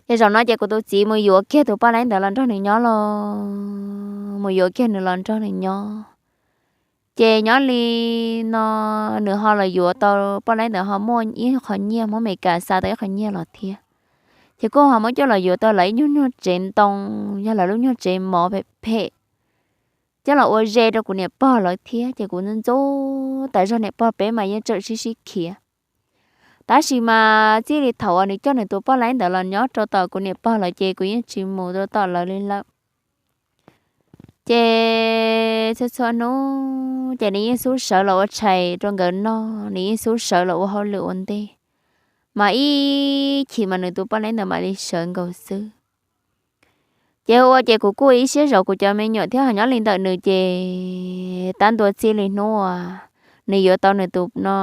Ces zaum no ces kuv tus txiv mus yuav kiag tus poj laib ntawd los nrog nws nyob los, mus yuav kiag nws los nrog nws nyob. Ces nyob li no nws ho los yuav tau, poj laib ntawd ho muaj ib qho nyiaj, Hmoob Amelikas xa tau ib qho nyiaj los thiab. Ces kuj ho muab coj los yuav tau lawv ib nyuag nyuag tsev ntoo, yog lawv lub nyuag tsev mov phem phem, coj los ua ze rau kuv niam pog lawv thiab. Ces kuv ntxub ntxub tas zog, niam pog peb mas yeej tseem sib sib khiav. Tab sis mas txij li thaum uas nws coj nws tus poj laib ntawd los nyob rau tom kuv niam pog lawv ces kuv yeej tsis mus rau tom lawv li lawm. Ces txhua txhua hnub ces nws yeej xub sawv los ua tshais rau nkawd noj, nws yeej xub sawv los ua hauj lwm ua ntej, mas ib chim mas nws tus poj laib ntawd mam li sawv nkaus xwb. Ces ua ces kuv kuj ib siab zov kuv cov me nyuam thiab, ho nyob li ntawm nws ces tab ntua txij li hnub uas nws yuav tau nws tus no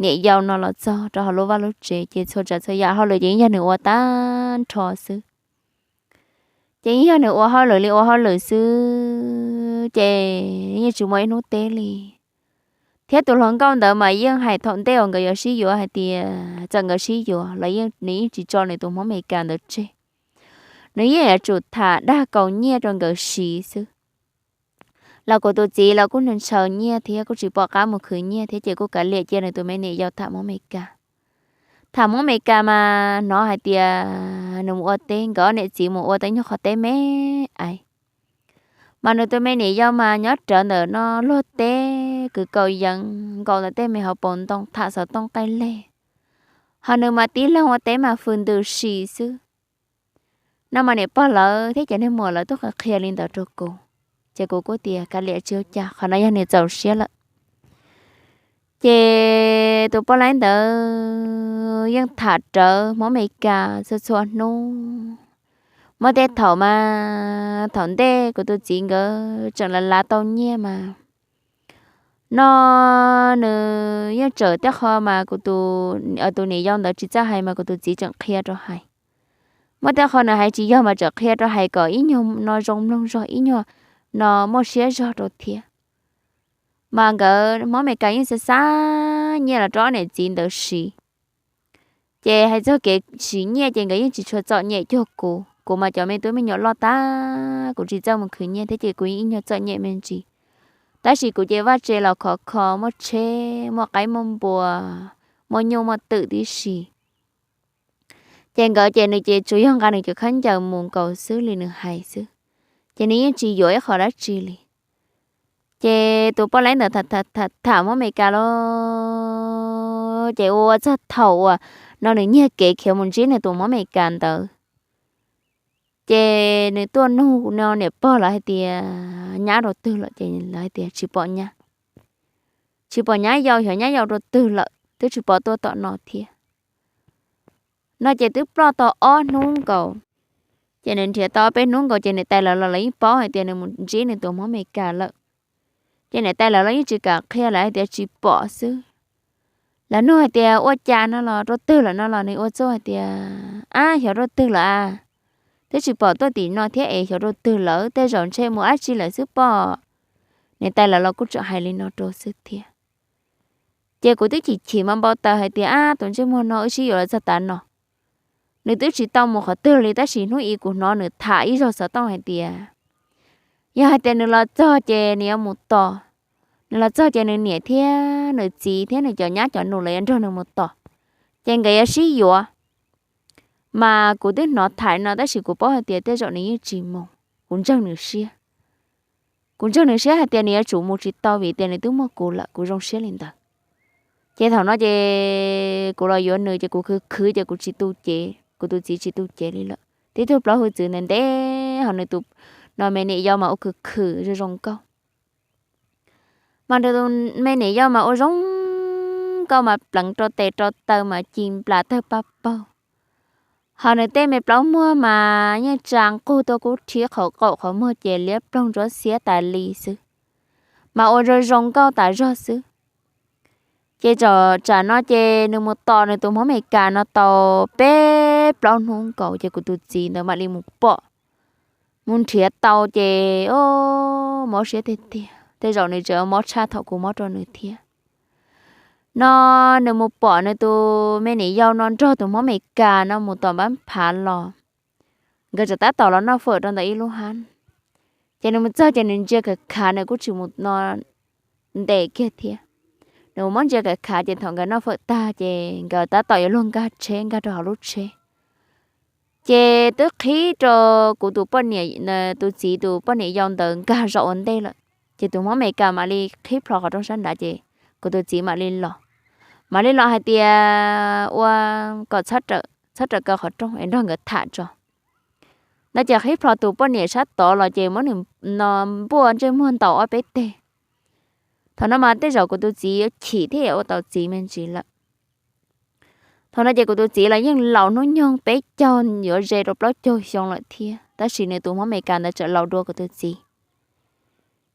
niam yau no los txog rau hauv lub vaj lub tsev ces txhua tsav txhua yam hauj lwm ces yeej yog nws ua tag nrho xwb. Ces yeej yog nws ua hauj lwm li ua hauj lwm xwb, ces yeej tsis muaj ib hnub teb li. Thiab tus hluas nkauj ntawd mas yeej hais thaum ntej uas nkawd yuav sib yuav hais tias txawm nkawd sib yuav los nws yeej tsis tso nws tus Hmoob Amelikas ntawd tseg, nws yeej yuav tsum tham dag kaus nyiaj rau nkawd siv xwb. Los kuv tus txiv los kuj ntshaw nyiaj thiab kuj tsis pom qab mus khwv nyiaj thiab, ces kuj kav liam cia nws tus me niam yau tham Hmoob Amelikas. Tham Hmoob Amelikas mas hnov hais tias nws mus ua teb, nkawd ob niam txiv mus ua tau ib nyuag qhov teb me aiv, mas nws tus me niam yau mas nyob rawv ntawm no luag teb kwv kaus yees nkaus ntawm tej me hauv paus ntoo tham xov tooj qaij leg, ho nws mas tib leeg ua teb mas fws ntws si xwb. No mas niam pog lawv thiab cov niag muam lawv tuaj qhia li ntawd rau kuv, ces kuv kuj tias kav liam tsis ua cas, qhov no yog nws txaus siab lawm. Ces tus poj laib ntawd yeej tham rawv Hmoob Amelikas txhua txhua hnub. Muaj tej thaum mas thaum ntej kuv tus txiv nkawd tseem lav lav tau nyiaj mas no nws yeej tsawm tej qho mas kuv tus, tus niam yau ntawd tsis txawj hais mas kuv tus txiv tseem qhia rau hais. Muaj tej qho nws hais tsis yog mas tseem qhia rau hais kom ib nyuag no zoo mloog zog, ib nyuag no muaj siab zog rau thiab. Mas nkawd Hmoob Amelikas yeej xa xa nyiaj los rau ob niam txiv ntawd siv. Ces hais txog kev siv nyiaj ces nkawd yeej tsis tshua txom nyem cuag kuv. Kuv mas cov me tub me nyuam loj tag, kuv tsis txawj mus khwv nyiaj thiab ces kuv yeej ib nyuag txom nyem me ntsis. Tab sis kuv ces vaj tse los khov kho, muaj tsheb, muaj qaib muaj npua, muaj nyuj muaj twm tib si. Ces nkawd ces nws ces tsuas yog nqa nws cov khaub ncaws mus nkaus xwb li nws hais xwb, ces nws yeej tsis yuav ib qho dab tsi li. Ces tus poj laib ntawd tham tham tham Hmoob Amelikas los, ces ua txog thaum uas no nws nyiag kev khiav mus ntsib nws tus Hmoob Amelikas ntawd, ces nws tuaj nug no niam pog lawv hais tias nyab rau twg lawm, ces lawv hais tias tsis pom nyab, tsis pom nyab yau, xyov nyab yau rau twg lawm, twb tsis pom tuaj tom no thiab. No ces twb ploj tau ob hnub nkaus, ces nws nrhiav tau ob peb hnub nkaus ces niam tais lawv los lawv yeej paub hais tias nws mus ntsib nws tus Hmoob Amelikas lawm. Ces niam tais lawv los yeej tsis kam qhia, lawv hais tias tsis pom xwb. Lawv nug hais tias ua cas no los rau twg lawm no los nws ua txuj hais tias ab xyov rau twg lawm a, twb tsis pom tuaj tim no thiab es xyov rau twg lawm, tej zaum ntshe mus dab tsi lawm xwb pob. Niam tais lawv los kuj tseem hais li no rau xwb thiab. Ces kuv twb chim chim mas npau taws hais tias ab tus ntsej muag no wb sib yuav los txog tav no, nws twb tsis tau mus qhov twg li, tab sis hnub i kuv hnov nws tham ib zaug xov tooj hais tias yog hais tias nws los txog ces nws yuav mus tos, nws los txog ces nws niam thiab nws txiv thiab nws cov nyab cov nus los yuav nrog nws mus tos, ces nkawd yuav sib yuav. Mas kuv twb hnov tham no tab sis kuv paub hais tias tej zaum nws yeej tsis mus, kuv ntseeg nws siab. Kuv ntseeg nws siab hais tias nws yuav tsum mus tsis tau vim tias nws twb muaj kuv lawm, kuv zoo siab li ntawd. Ces thaum no ces kuv los yuav nws ces kuv khwv khwv ces kuv tsis tu cev, kuv tus txiv tsis tu cev li lawm. Tib tug plaub hwj txwv ntev ntev ho nws tus no me niam yau mas ua khwv khwv zoo zoo nkauj. Mas nws tus me niam yau mas ua zoo nkauj mas pleev rau tes rau taw mas ci nplas tawg paj paug. Ho nws tej me plaub muag mas yeej tsa nqug tuaj kub rhiab qhov qaum qhov muag ces liab ploog ntsuab xiab tas li xwb, mas ua zoo zoo nkauj tas zog xwb. Ces tsam no ces nws mus tos nws tus Hmoob Amelikas no tau peb plaub hnub nkaus ces kuv tus txiv ntawd mam li mus pom, mus nrhiav tau ces o, mob siab tiag tiag, tej zaum nws tseem mob tshaj thaum kuv mob rau nws thiab. No nws mus pom nws tus me niam yau no nrog tus Hmoob Amelikas no mus tom npab phav los, nkawd tseem tab tom los noj fawm rau ntawm ib lub hab. Ces nws mus txog ces nws ntsia khav khav, nws kuj tsis mus no ntes kiag thiab. Nws mus muab ntsia khav khav ces thaum nkawd noj fawm tag ces nkawd tab tom yuav luag nkag tsheb nkag rau hauv lub tsheb. Ces twb qhib rau kuv tus poj niam, tus txiv tus poj niam yau ntawd nkag zaum ua ntej lawm. Ces tus Hmoob Amelikas mam li qhib plho qhov rooj sab nrad ces kuv tus txiv mam li los, mam li los hais tias ua kom txhob raws kaw qhov rooj es nrog nkawd tham tso. No ces qhib plho tus poj niam sab tod los ces muab nws no npuaj ntsej muag ntaus ob peb teg. Thaum no mas tej zaum kuv tus txiv yuav chim thiab yuav ua tau txiv me ntsis lawm. Thaum no ces kuv tus txiv los yeej laus hnub nyoog peb caug yuav ze rau plaub caug xyoo lawm thiab, tab sis nws tus Hmoob Amelikas ntawd tseem laus dua kuv tus txiv.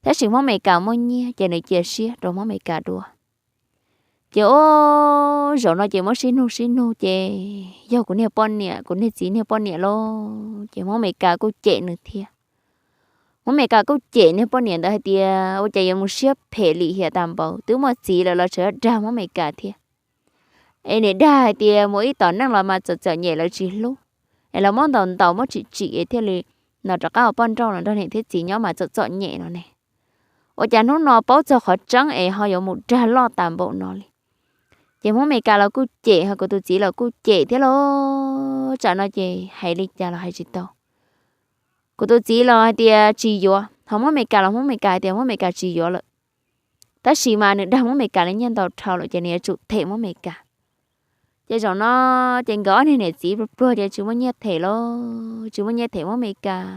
Tab sis Hmoob Amelikas muaj nyiaj ces nws cia siab rau Hmoob Amelikas dua. Ces o, zaum no ces muab sib nug sib nug ces yog kuv niag poj niam, kuv niag txiv niag poj niam lauj, ces Hmoob Amelikas kuj cem nws thiab. Hmoob Amelikas kuj cem niag poj niam ntawd hais tias ua cas yuav mus siab phem lim hiam tas npaum, twb muaj txiv lawm los tseem dag Hmoob Amelikas thiab. Es niam dag hais tias mus ib tom neej los mas txom txom nyem lawv tsis hlub, es los muab ntaus ntaus muab tsim tsim es thiaj li no rov qab ua poj nrauj los nrog niam thiab txiv nyob mas txom txom nyem no ne. Ua cas hnub no paub txog qhov tseeb es ho yuav mus dag loj tas npaum no li. Ces Hmoob Amelikas los kuj cem, ho kuv tus txiv los kuj cem thiab lauj. Tsam no ces hais li cas los hais tsis tau. Kuv tus txiv los hais tias tsis yuav, ho Hmoob Amelikas los Hmoob Amelikas hais tias Hmoob Amelikas tsis yuav lawm. Tab sis mas nws dag Hmoob Amelikas li nyiaj ntau dhau lawm ces nws yuav tsum them Hmoob Amelikas. Ces zaum no ces nkawd ob niag niam txiv pluag pluag ces tsis muaj nyiaj them lauj, tsis muaj nyiaj them Hmoob Amelikas.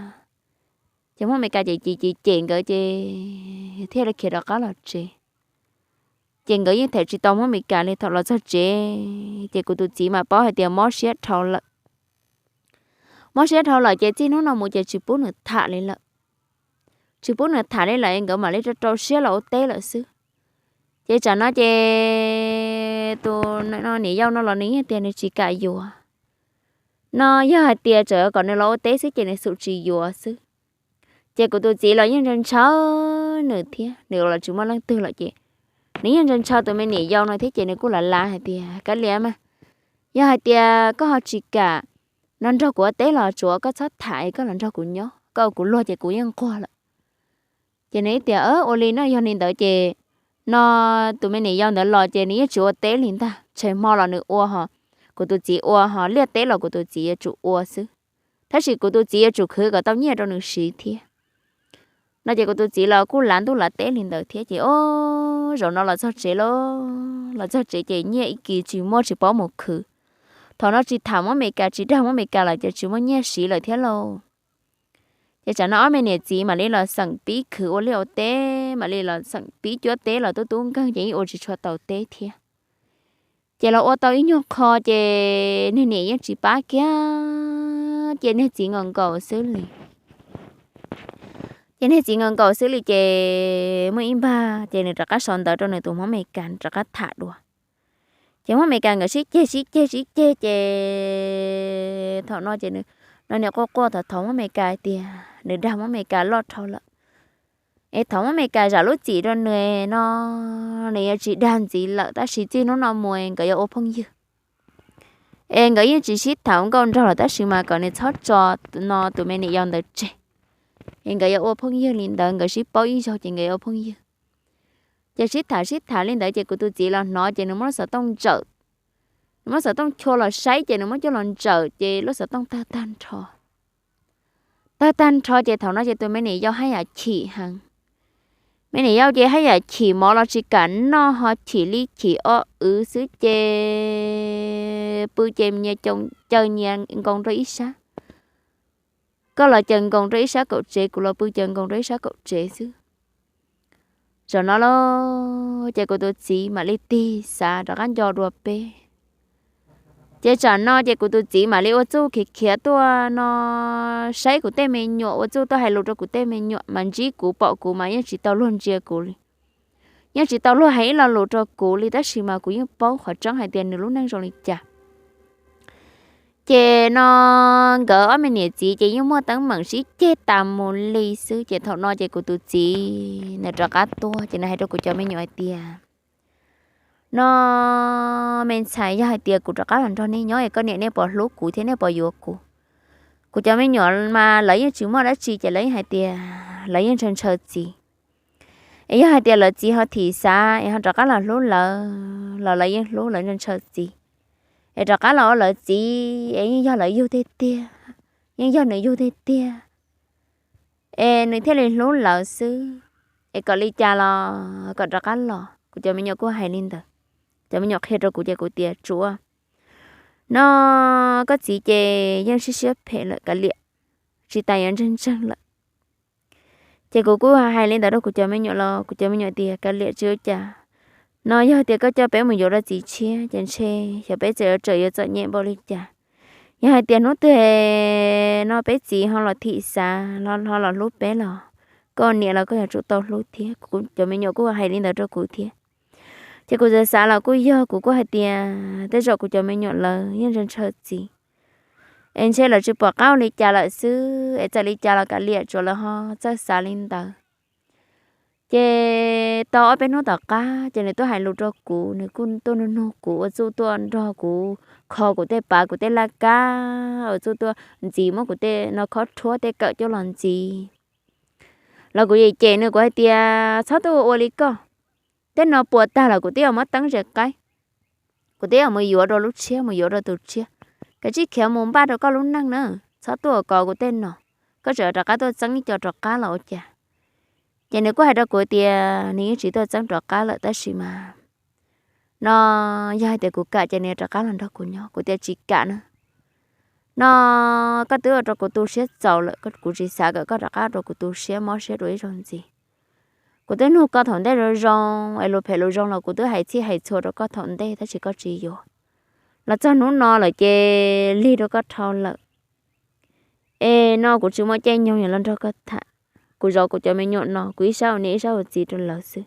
Ces Hmoob Amelikas ces cem cem cem nkawd ces thiaj li khiav rov qab los tsev. Ces nkawd yeej them tsis tau Hmoob Amelikas li. Thaum los txog tsev ces kuv tus txiv mas paub hais tias mob siab dhau lawm. Mob siab dhau lawm ces txij hnub no mus ces tsis pub nws tham li lawm. Tsis pub nws tham li lawm nkawd mam li rau rau siab los ua teb lawm xwb. Ces tsam no ces tus niam yau no los nws yeej tias nws tsis kam yuav. No yog hais tias tseem kom nws los ua teb xwb ces nws xum tsis yuav xwb. Ces kuv tus txiv los yeej ntshaw ntshaw nws thiab, nws los tsis muaj leej twg lawm ces nws yeej ntshaw ntshaw tus me niam yau no thiab ces nws kuj lav lav hais tias kav liam mas, yog hais tias koj ho tsis kam no nrog kuv ua teb los tsuav koj txhob tham es koj los nrog kuv nyob, koj ua kuv luag ces kuv yeej nquag lawm. Ces nws ib tias ua li no yog li ntawd ces no tus me niam yau ntawd los ces nws yeej tsis ua teb li ntag, tshem hmo los nws ua ho, kuv tus txiv ua ho, liaj teb los kuv tus txiv yuav tsum ua xwb. Tab sis kuv tus txiv yuav tsum khwv kom tau nyiaj rau nws siv thiab. No ces kuv tus txiv los kuj lav ntuj lav teb li ntawd thiab ces o, zaum no los txog tsev lauj, los txog tsev ces nyiaj ib kis tsis muaj tsis paub mus khwv. Thaum no tsis tham Hmoob Amelikas tsis dag Hmoob Amelikas lawm ces tsis muaj nyiaj siv lawm thiab lauj. Ces tsam no ob me niam txiv mam li los xeem pib khwv ua liaj ua teb, mam li los xeem pib cuab teb los tub tub nkeeg ces yeej ua tsis tshua tau teb thiab. Ces los ua tau ib nyuag qho ces niag niam yeej tsis pab kiag, ces niag txiv nkaus nkaus xwb li. Ces niag txiv nkaus nkaus xwb li ces muaj ib npag ces nws rov qab sau ntawv rau nws tus Hmoob Amelikas rov qab tham dua. Ces Hmoob Amelikas nkawd sib ceg sib ceg sib ceg ces thaum no ces nws, no niam quaj quaj thov thov Hmoob Amelikas hais tias nws dag Hmoob Amelikas loj dhau lawm, es thov Hmoob Amelikas zam lub txim rau nws no, nws yuav tsis dag ntxiv lawm tab sis txij hnub no mus nkawd yuav ua phooj ywg. Es nkawd yeej tsis sib tham nkauj nraug los tab sis mas kom nws txhob tso no tus me niam yau ntawd tseg, es nkawd yuav ua phooj ywg li ntawd, nkawd sib paub ib zaug ces nkawd yuav ua phooj ywg. Ces sib tham sib tham li ntawd ces kuv tus txiv los hnov ces nws muab lub xov tooj ntsawm, nws muab xov tooj chua los saib ces nws muab coj los ntsawm ces lub xov tooj tawg tag nrho. Tawg tag nrho ces thaum no ces tus me niam yau haj yam chim heev. Me niam yau ces haj yam chim, mov los tsis kam noj, ho chim li chim ob wv xwb ces pw ces nyias caw nyias nkoos rau ib sab. Koj los caw nkoos rau ib sab kaum tsev, kuv los pw caw nkoos rau ib sab kaum tsev xwb. Zaum no lauj ces kuv tus txiv mam li tig xav rov qab nco dua peb. Ces tsam no ces kuv tus txiv mam li ua txuj khiav khiav tuaj no saib kuv tej me nyuam, ua txuj tuaj hais lus rau kuv tej me nyuam mas ntsib kuv pom kuv mas yeej tsis tau luag ntsia kuv li, yeej tsis tau luag hais ib lo lus rau kuv li, tab sis mas kuv yeej paub qhov tseeb hais tias nws lub neej zoo li cas. Ces no nkawd ob me niam txiv ces yeej muaj teeb meem sib ceg tas mus li xwb. Ces thaum no ces kuv tus txiv nws rov qab tuaj ces nws hais rau kuv cov me nyuam hais tias, no me ntxhais, yog hais tias kuv rov qab los nrog nej nyob es koj niam nej puas hlub kuv thiab nej puas yuav kuv? Kuv cov me nyuam mas lawv yeej tsis muaj dab tsi ces lawv yeej hais tias lawv yeej ntshaw ntshaw txiv. Es yog hais tias lawv txiv ho thim xav es ho rov qab los hlub lawv los lawv yeej hlub, lawv ntshaw ntshaw txiv, es rov qab los ua lawv txiv es yeej yog lawv yug tiag tiag, yeej yog nws yug tiag tiag, es nws thiaj li hlub lawv xwb. Es kom li cas los kom rov qab los. Kuv cov me nyuam kuj hais li ntawd. Cov me nyuam qhia rau kuv ces kuv tias, tsuav, no koj txiv ces yeej siab siab phem lawm, kav liam, tsis tas yuav ntseeg ntseeg lawm. Ces kuv kuj hais li ntawd rau kuv cov me nyuam los kuv cov me nyuam tias, kav liam, tsis ua cas. No yog tias koj coj peb mus yuav rau txiv tshiab ces ntshe xyov peb txawm yuav tsawm yuav txom nyem npaum li cas. Yog hais tias hnub twg no peb txiv ho los thim xav, ho los hlub peb los koj niam los koj yuav tsum tau hlub thiab. Cov me nyuam kuj hais li ntawd rau kuv thiab. Ces kuv xav xav los kuj yog, kuv kuj hais tias tej zaum kuv cov me nyuam lawv yeej ntshaw ntshaw txiv, es ntshe lawv tsis pom qab ua li cas lawm xwb, es txawm li cas los kav liam, tsuav lawv ho txawj xav li ntawd. Ces tau ob peb hnub tom qab ces nws tuaj hais lus rau kuv, nws kuj tuaj nug nug kuv, ua txuj tuaj nrog kuv kho kuv tej pav kuv tej laj kab, ua txuj tuaj ntxiv muab kuv tej no khob rhuab tej kawm coj los ntxiv. Los kuv cem cem nws, kuv hais tias, txhob tuaj ua ua li koj, tej no puas tag los kuv twb yuav muab teeb ze qaib, kuv twb yuav mus yuav rau lub tshiab, mus yuav rau tus tshiab. Kav tsij khiav mus npaj rau koj lub neej na, txhob tuaj ua kov kuv tej no, koj tseem rov qab tuaj txeeb ib co rov qab los ua cas? Ces nws kuj hais rau kuv tias nws yeej tsis tuaj txeeb rov qab lawm tab sis mas no yog hais tias kuv kam ces nws rov qab los nrog kuv nyob. Kuv tias tsis kam na, no koj twb ua rau kuv tu siab txaus lawm, kuv tsis xav kom koj rov qab rau kuv tu siab mob siab dua ib zaug ntxiv. Kuv twb nug koj thaum ntej zoo zoo es lus phem lus zoo los kuv twb hais txhij hais txhua rau koj thaum ntej tab sis koj tsis yuav. Los txog hnub no lawm ces lig rau koj dhau lawm. Es no kuv tsis muaj caij nyoog los nrog koj tham. Kuv zov kuv cov me nyuam no kuv ib sab ua niam ib sab ua txiv rau lawv xwb,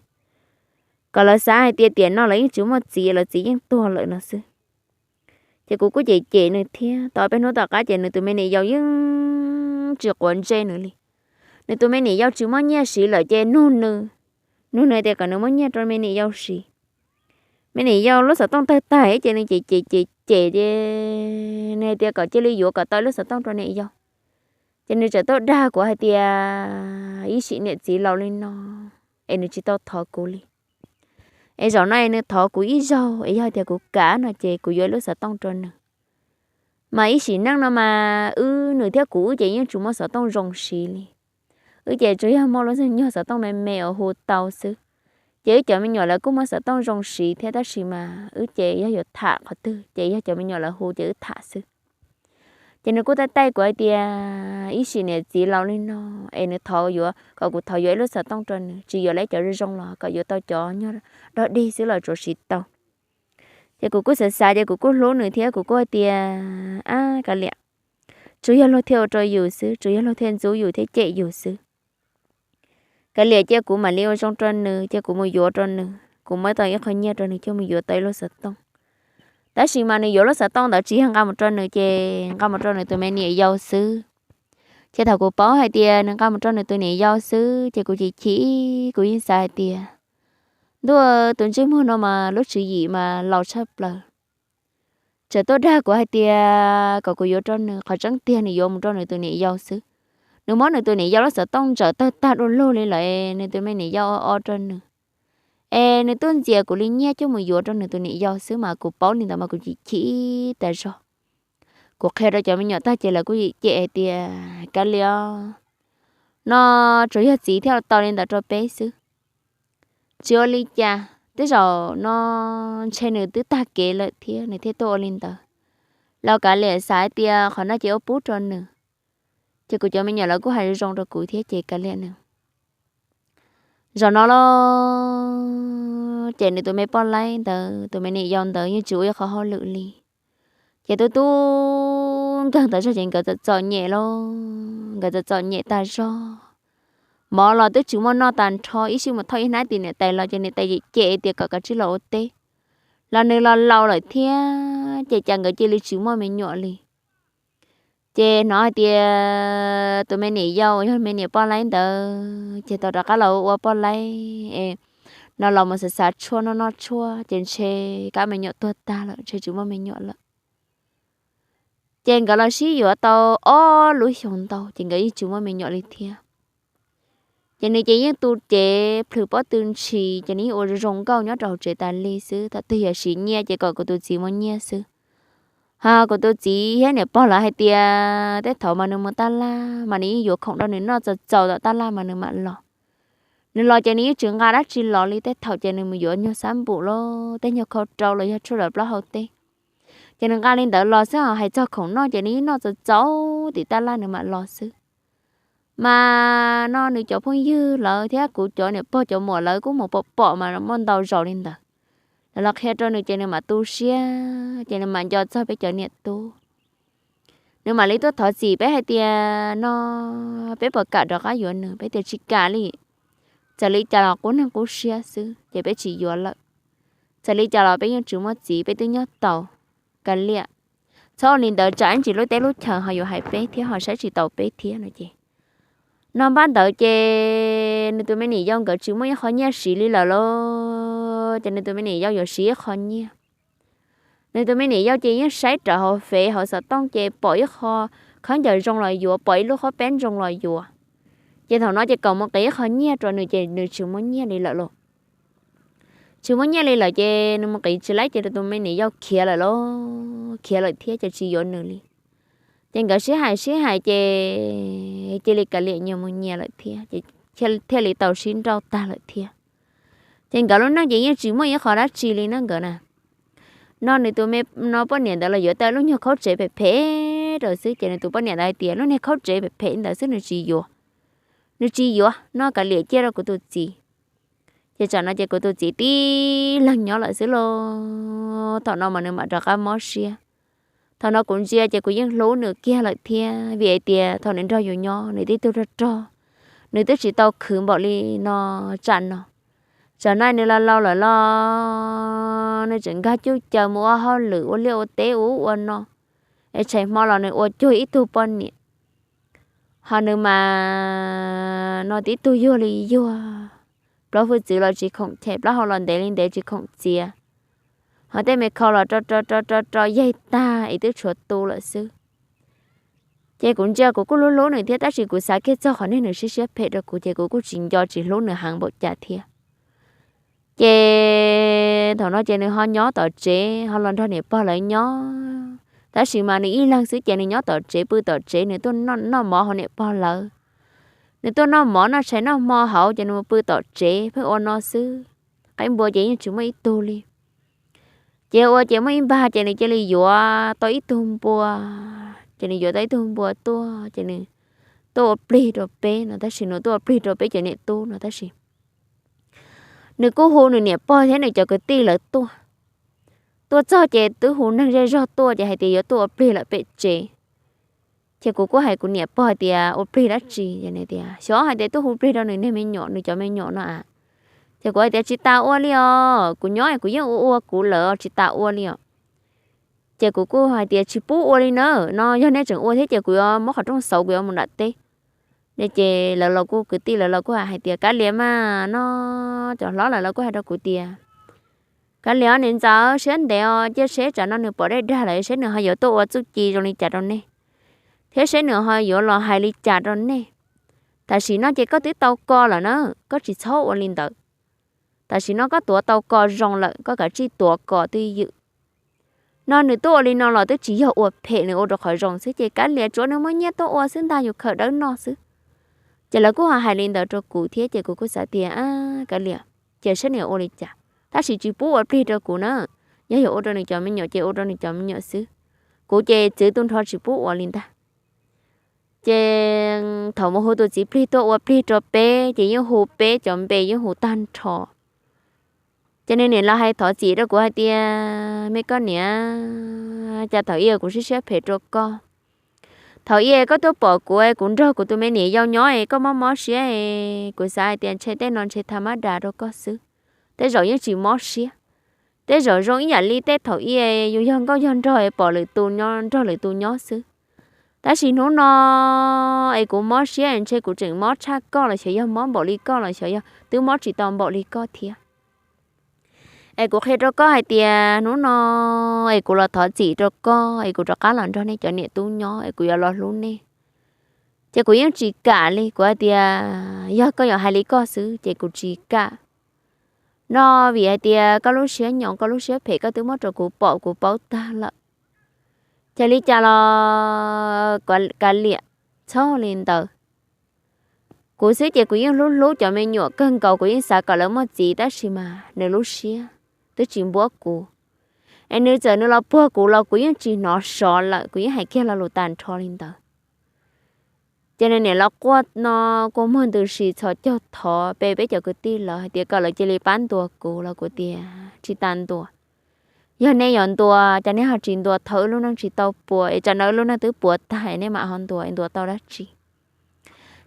kom lawv xav hais tias tiam no lawv yeej tsis muaj txiv, lawv txiv yeej tuag lawm no xwb. Ces kuv kuj cem cem nws thiab. Tau peb hnub tom qab ces nws tus me niam yau yeej tsis quav ntsej nws li. Nws tus me niam yau tsis muaj nyiaj siv lawm ces nug nws, nug nws tias kom nws muab nyiaj rau me niam yau siv. Me niam yau lub xov tooj tawg tag ces nws cem cem cem cem ces nws hais tias kom cia li yuav kom tau lub xov tooj rau niam yau. Ces nws txawm tuaj dag kuv hais tias ib sim niam txiv laus li no es nws tsis tau thov kuv li. Es zaum no es nws thov kuv ib zaug es yog tias kuv kam no ces kuv yuav lub xov tooj rau nws. Mas ib sim neej no mas wb, nws thiab kuv wb ces yeej tsis muaj xov tooj zoo siv li. Wb ces tsuas yog muaj lub nyuag xov tooj me me uas hu tau xwb. Ces wb cov me nyuam lawv kuj muaj xov tooj zoo siv thiab tab sis mas wb ces yog yuav tham qhov twg ces yog cov me nyuam lawv hu ces wb tham xwb. Ces nws kuj taij taij kuv hais tias ib sim niam txiv laus li no es nws thov yuav, kom kuv thov yuav ib lub xov tooj rau nws, tsis yuav lawv cov zoo zoo los kom yuav tau cov nyuag dog dig xwb los tsuav siv tau. Ces kuv kuj xav xav ces kuv kuj hlub nws thiab kuv kuj hais tias, ab kav liam, tsuas yog luag thiaj ua rau yus xwb, tsuas yog luag thiaj ntxub yus thiab cem yus xwb. Kav liam, cia kuv mam li ua zoo rau nws, cia kuv mus yuav rau nws, kuv muab tau ib qho nyiaj rau nws coj mus yuav tau ib lub xov tooj. Tab sis mas nws yuav lub xov tooj ntawd tsis yog nqa mus rau nws ces nqa mus rau nws tus me niam yau xwb. Ces thaum kuv paub hais tias nws nqa mus rau nws tus niam yau xwb ces kuv chim chim, kuv yeej xav hais tias ntuj, tus ntsej muag no mas lub tswv yim mas laus tshaj plaws. tseem tuaj dag kuv hais tias kom kuv yuav rau nws, qhov tseeb tiag nws yuav mus rau nws tus niam yau xwb. Nws muab nws tus niam yau lub xov tooj ntsaws tawg tag du lug li lawm, nws tus me niam yau o o rau nws. Es nws tuaj ntxias kuv li nyiaj coj mus yuav rau nws tus niam yau xwb mas kuv paub li ntawd mas kuv chim chim tas zog. Kuv qhia rau cov me nyuam tag ces lawv kuj yim cem hais tias kav liam, no tsuas yog txiv thiaj tau li ntawd rau peb xwb. Tsis ua li cas, tej zaum no ntshe nws twb tag kev lawm thiab nws thiaj tuaj ua li ntawd. Los kav liam xav hais tias qhov no ces ua pub rau nws. Ces kuv cov me nyuam lawv kuj hais zoo rau kuv thiab ces kav liam nws. Zaum no los ces nws tus me poj laib ntawd, tus me niam yau ntawd yeej tsis ua ib qho hauj lwm li. Ces tub tub nkeeg tas zog ces nkawd txom txom nyem lauj, nkawd txom txom nyem tas zog. Mov los twb tsis muaj noj tag nrho, ib sij mus thauj ib hnab tim niam tais los ces niam tais cem tias kom kav tsij los ua teb. Los nws los laus lawm thiab ces cas nkawd cia li tsis muaj me nyuam li. Ces hnov hais tias tus me niam yau uas yog me niam poj laib ntawd ces tau rov qab los ua poj laib, no los mus xav xav tshuaj noj noj tshuaj ces ntshe kab me nyuam tuag tag lawm, ntshe tsis muaj me nyuam lawm. Ces nkawd los sib yuav tau ob lub xyoos ntau ces nkawd yeej tsis muaj me nyuam li thiab. Ces nws ces yeej tu cev plhws pob tw ntshis, ces nws yeej ua zoo nkauj nyob rau hauv tsev tas li xwb, thaum twg yog siv nyiaj ces kom kuv tus txiv muab nyiaj xwb. Ho kuv tus txiv thiab niam pog lawv hais tias tej thaum mas nws mus taj laj mas nws yeej yuav khoom rau nws noj txaus txaus tom taj laj mas nws mam los. Nws los ces nws yeej tsis nqa dab tsi los li, tej thaum ces nws mus yuav nyuag xab npum los tej nyuag khau rau los yog tshuaj zam plaub hau tej, ces nws nqa li ntawd los xwb, hais txog khoom noj ces nws yeej noj txaus txaus tim taj laj nws mam los xwb. Mas no nws cov phooj ywg lawv thiab kuv cov niam pog cov muam lawv kuj mus pom pom mas muaj ntau zaus li ntawd. Lawv los qhia rau nws ces nws mam tu siab, ces nws mam nco txog peb cov niam tub. Nws mam li tuaj thov txim peb hais tias no peb puas kam rov qab yuav nws, peb tias tsis kam li. Txawm li cas los qub neeg qub siab xwb ces peb tsis yuav lawm. Txawm li cas los peb yeej tsis muaj txiv, peb twb nyob tau. Kav liam, txhob ua li ntawd tsam ib ntsis lub teb lub chaw ho yuav hais peb thiab ho saib tsis taus peb thiab no ces. No npaj ntawd ces nws tus me niam yau nkawd tsis muaj ib qho nyiaj siv li lawm lauj, ces nws tus me niam yau yuav siv ib qho nyiaj. Nws tus me niam yau ces yeej saib rawv hauv fev hauv xov tooj ces pom ib qho khaub ncaws zoo los yuav, pom ib lub qhob peb zoo los yuav. Ces thaum no ces kom mus qiv ib qho nyiaj rau nws ces nws tsis muaj nyiaj li lawm lauj. Tsis muaj nyiaj li lawm ces nws mus qiv tsis laib ces nws tus me niam yau khiav lawm lauj, khiav lawm thiab ces tsis yuav nws li. Ces nkawd sib hais sib hais ces cia li kav liam nyias mus nyias lawm thiab ces thiaj li tau sib nrauj tag lawm thiab. Ces nkawd lub neej ces yeej tsis muaj ib qho dab tsi li na nkawd na. No nws tus me, no poj niam ntawd los yuav tau lub nyuag khaub tsev phem phem rau xwb ces nws tus poj niam ntawd hais tias lub niag khaub tsev phem phem ntawd xwb nws tsis yuav. Nws tsis yuav no, kav liam cia rau kuv tus txiv. Ces tsam no ces kuv tus txiv tib leeg nyob lawm xwb lauj. Thaum no mas nws mam rov qab mob siab. Thaum no kuv ntsia ces kuv yeej hlub nws kiag lawm thiab, vim hais tias thaum nws nrog yus nyob nws tib tug rog rog, nws twb tsis tau khwv npaum li no. Tsam no, tsam no nws los laus lawm los nws tseem nkag cuj caw mus ua hauj lwm ua liaj ua teb ua ub ua no, es tsheej hmo los nws ua cuag ib tug poj niam. Ho nws mas no tib tug yuag li yuag, plaub hwj txwv los tsis khoom chem, plaub hau los ntev li ntev tsis khoom txiav. Ho tej me khau los ro ro ro ro ro yaig tag es twb tshuav tu lawm xwb. Ces kuv ntsia kuv kuj hlub hlub nws thiab, tab sis kuv xav kiag txog qhov niag nws siab siab phem rau kuv ces kuv kuj tsis nco tsis hlub nws heev npaum cas thiab. Ces thaum no ces nws ho nyob tom tsev ho los nrog niam pog lawv nyob, tab sis mas nws ib leeg xwb ces nws nyob tom tsev pw tom tsev, nws tuaj noj mov hauv niam pog lawv. Nws tuaj noj mov noj tshais noj hmo hauv ces nws mus pw tom tsev pheej ua no xwb. Qaib npua ces yeej tsis muaj ib tug li. Ces ua ces muaj ib npag ces nws cia li yuav tau ib tug npua, ces nws yuav tau ib tug npua tuaj ces nws tuaj ua plig rau peb no, tab sis nws tuaj ua plig rau peb cov niam tub no tab sis nws kuj hu nws niam pog thiab nws cov kwv tij lawv tuaj. Tuaj txog ces twb hu neeg zej zog tuaj ces hais tias yuav tuaj ua plig lawm pem tsev. Ces kuv kuj hais kuv niam pog hais tias ua plig dab tsi, xyov hais tias tuaj hu plig rau nws niag me nyuam, nws cov me nyuam no a. Ces kuv hais tias tsis tas ua li os, kuv nyob kuv yeej ua ua kuv lawm tsis tas ua li os. Ces kuv kuj hais tias tsis pub ua li na, no yog nej tseem ua thiab ces kuv yuav muab qhov rooj xauv kuv yuav mus nram teb. Ces lawv los kuj, kwv tij lawv los kuj hais tias kav liam mas no, cov hlob lawv los kuj hais rau kuv tias Kav liam, niam ntxawm, siab ntev os, cia seb tsam no nws pom dej dag lawm seb nws ho yuav tuaj ua txuj ci zoo li cas rau nej, thiab seb nws ho yuav los hais li cas rau nej. Tam sim no ces koj twb tau ko lawm na, koj tsis txhob ua li ntawd. Tam sim no koj tuav tau ko zoo lawm, koj kav tsij tuav ko twj ywm. No nws tuaj ua li no los twb tsis yog ua phem, nws ua rau qhov zoo xwb, ces kav liam, tsuav nws muaj nyiaj tuaj ua xwb ntag, yus khawm dawb noj xwb. Ces lawv kuj ho hais li ntawd rau kuv thiab, ces kuv kuj xav tias, a, kav liam, cia saib nws ua li cas, tab sis tsis pub ua plig rau kuv na. Yog yuav ua rau nws cov me nyuam ces ua rau nws cov me nyuam xwb, kuv ces txwv tu nrho tsis pub ua li ntag. Ces thaum mus hu tus txiv plig tuaj ua plig rau peb ces yeej hu peb cov npe yeej hu tag nrho. Ces nws niam los hais thov txim rau kuv hais tias, me koj niam, cas thaum ub kuv siab siab phem rau koj. Thaum ub koj tuaj pom kuv, kuv nrog kuv tus me niam yau nyob es koj mob mob siab, kuv xav hais tias ntshe tej no ntshe tha mab das rau koj xwb, tej zaum yeej tsis mob siab. Tej zaum zoo ib yam li tej thaum ub yus yog nkauj yog nraug es pom lwm tus nyob, nrog lwm tus nyob xwb. Tab sis hnub no es kuv mob siab, ntshe kuv tseem mob tshaj koj los xyov yog mob npaum li koj los xyov yog twb mob tsis tau npaum li koj thiab. Es kuv qhia rau koj hais tias hnub no es kuv los thov txim rau koj es kuv rov qab los nrog nej cov niam tub nyob es kuv yuav los hlub nej. Ces kuv yeej tsis kam li, kuv hais tias yog koj yuav hais li koj xwb ces kuv tsis kam. No vim hais tias koj lub siab nyoos, koj lub siab phem koj twb muab rau kuv pom kuv paub tag lawm. Ces li cas los kav liam, txhob li ntawd. Kuv xwb ces kuv yeej hlub hlub cov me nyuam kawg nkaus, kuv yeej xav kom lawv muaj txiv, tab sis mas nws lub siab twb tsis npuab kuv. Es nws txawm nws los puag kuv los kuv yeej tsis hnov sov lawm, kuv yeej hais kiag lo lus tag nrho li ntawd. Ces nws niam los quaj no, kua muag ntws si txhos caug thov pe peb cov kwv tij lawv hais tias kom lawv cia li pab ntuas kuv los kuv tias tsis tas ntuas. Yog nej yuav ntuas ces nej ho tsis ntuas thaum wb lub neej tsis tau puas, es tsam no wb lub neej twb puas tag nej mam ho ntuas, ntuas tau dab tsi?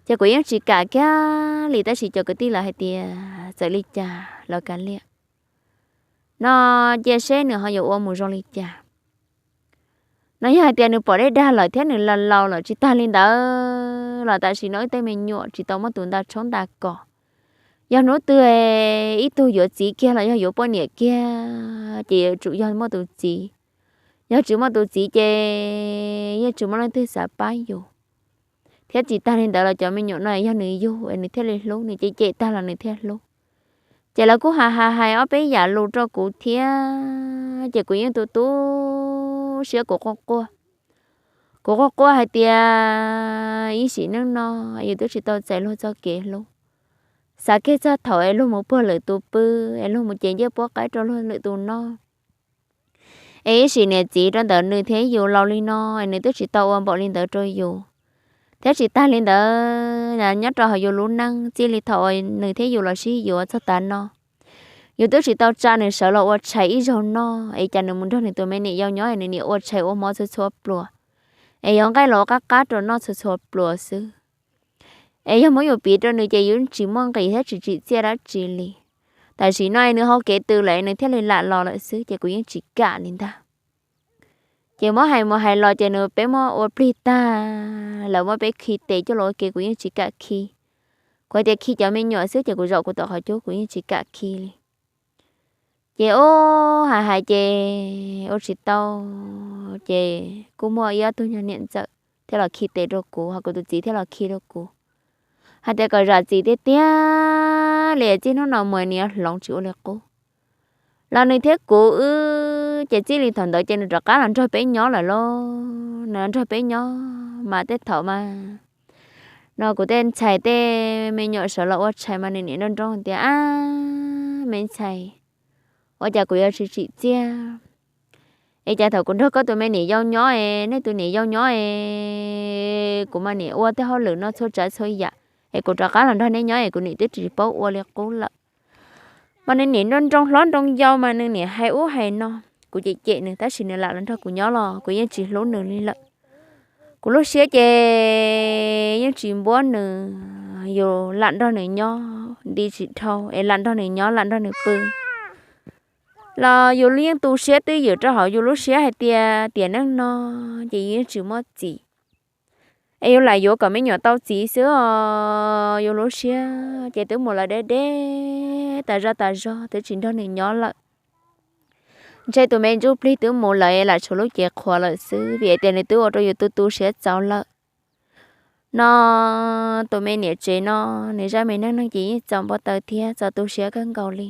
Ces kuv yeej tsis kam kiag li, tab sis cov kwv tij lawv hais tias txawm li cas los kav liam, no cia seb nws ho yuav ua mus zoo li cas. No yog hais tias nws pom dej dag lawm thiab nws laus laus lawm, tsis tas li ntawd los tam sim no wb tej me nyuam tsis tau muaj tus nta tshoob nta kos. Yog hnub twg ib tug yuav txiv kiag los yog yuav poj niam kiag ces yuav tsum yog muaj tus txiv. Yog tsis muaj tus txiv ces yeej tsis muaj leej twg xav pab yus. Thiab tsis tas li ntawd los cov me nyuam no yog nws yug es nws thiaj li hlub, nws cem cem tag los nws thiaj hlub. Ces lawv kuj hais hais hais ob peb yam lus rau kuv thiab, ces kuv yeej tu tu siab, kuv quaj quaj. Kuv quaj quaj hais tias ib sim neej no yus twb tsis tau txais luag txoj kev hlub. Xav kiag txog thaum es luag mus puag lwm tus pw, es luag mus cev ncej puab qaib rau luag lwm tus noj. Es ib sim niam txiv rau ntawm nws thiab yus laus li no, es nws twb tsis tau ua npaum li ntawd rau yus. Thiab tsis tas li ntawd, nyob rau hauv yus lub neej txij li thaum uas nws thiab yus los sib yuav txog tav no, yus twb tsis tau tsa nws sawv los ua tshais ib zaug noj, es cas nws mus nrog nws tus me niam yau nyob es nws niam ua tshais ua mov txhua txhua pluas, es yuav nqaij los ua qab qab rau noj txhua txhua pluas xwb. Es yog muab yus piv rau nws ces yus tsis muaj nqis thiab tsis tsim txiaj dab tsi li. Tam sim no es nws hau kev twg lawm nws thiaj li lam los lawm xwb, ces kuv yeej tsis kam li ntag. Ces muab hais mus hais los ces nws peb muab ua plig tag, lawv muab peb khi tes coj los ua ke, kuv yeej tsis kam khi. Kuv hais tias khi cov me nyuam xwb ces kuv zaum kuv tom qhov cub, kuv yeej tsis kam khi li. Ces ub, hais hais ces ua tsis tau, ces kuj muaj ib ob tug nyuag niam ntxawm thiaj los khi tes rau kuv, ho kuv tus txiv thiaj los khi rau kuv, hais tias kom zam txim tiag tiag li, txij hnub no mus nws yuav hloov tsis ua li qub. Los nws thiab kuv wb ces txij li thaum ntawd ces nws rov qab los nrog peb nyob lawm lauj. Nws los nrog peb nyob mas tej thaum mas no kuv tej ntxhais tej me nyuam sawv los ua tshais mas nws niam nroo nroo tias, ab, me ntxhais, ua cas kuv yuav tsis tsim txiaj? Es cas thaum kuv nrog koj tus me niam yau nyob es nej tus niam yau nyob es kuv mas niam ua tej hauj lwm no txhua tsav txhua yam, es kuv rov qab los nrog nej nyob es kuv niam twb tsis paub ua li qub lawm. Mas nws niam nroo nroo hlob nroo yau mas nws niam hais ub hais no, kuv cem cem nws tab sis nws lam los nrog kuv nyob los kuv yeej tsis hlub nws li lawm. Kuv lub siab ces yeej tsis npuab nws, yus lam nrog nws nyob nti tsis dhau es lam nrog nws nyob lam nrog nws pw los yus yeej tu siab twj ywm rau hauv yus lub siab hais tias tiam neej no ces yus yeej tsis muaj txiv, es yus lam yuav kom me nyuam tau txiv xwb os. Yus lub siab ces twb mus lawm deb deb tas zaj tas zog, twb tsis nrog nws nyob lawm. ntshe tus me ntsuj plig twb mus lawm es lam tshuav lub cev qhuav lawm xwb, vim tias nws twb ua rau yus tu tu siab txaus lawm no. Tus me niam tsev no, nws zaj me neej neeg ces yeej txaus npau taws thiab txaus tu siab kawg nkaus li.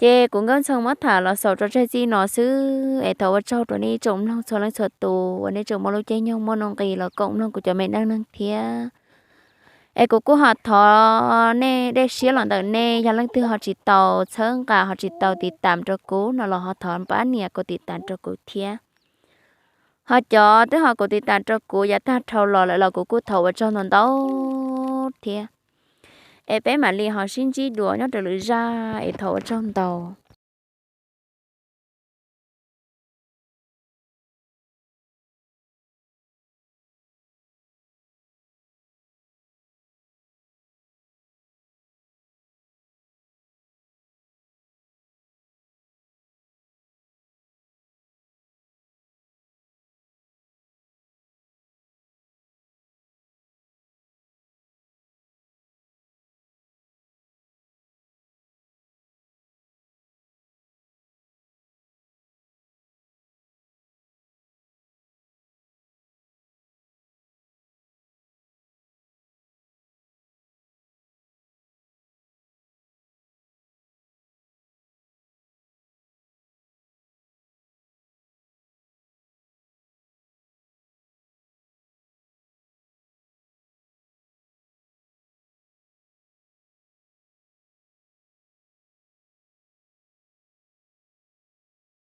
Ces kuv Nkauj Ntxhee muab tham los xaus rau tseg txij no xwb es thov ua tsaug rau nej tsoom mloog txhua leej txhua tus uas nej tseem muaj lub caij nyoog muaj nuj nqis los koom mloog kuv cov me neej neeg thiab. Es kuv kuj ho thov nej dej siab los ntawm nej, yog leej twg ho tsis tau txhawb nqa ho tsis tau tiv tam rau kuv no los ho thov pab nias kuv tiv tam rau kuv thiab. Ho cov twb ho kuv tiv tam rau kuv yav tag dhau los lawm los kuv kuj thov ua tsaug ntau ntau thiab. Es peb mam li ho sib ntsib dua nyob rau lwm zaj es thov ua tsaug ntau.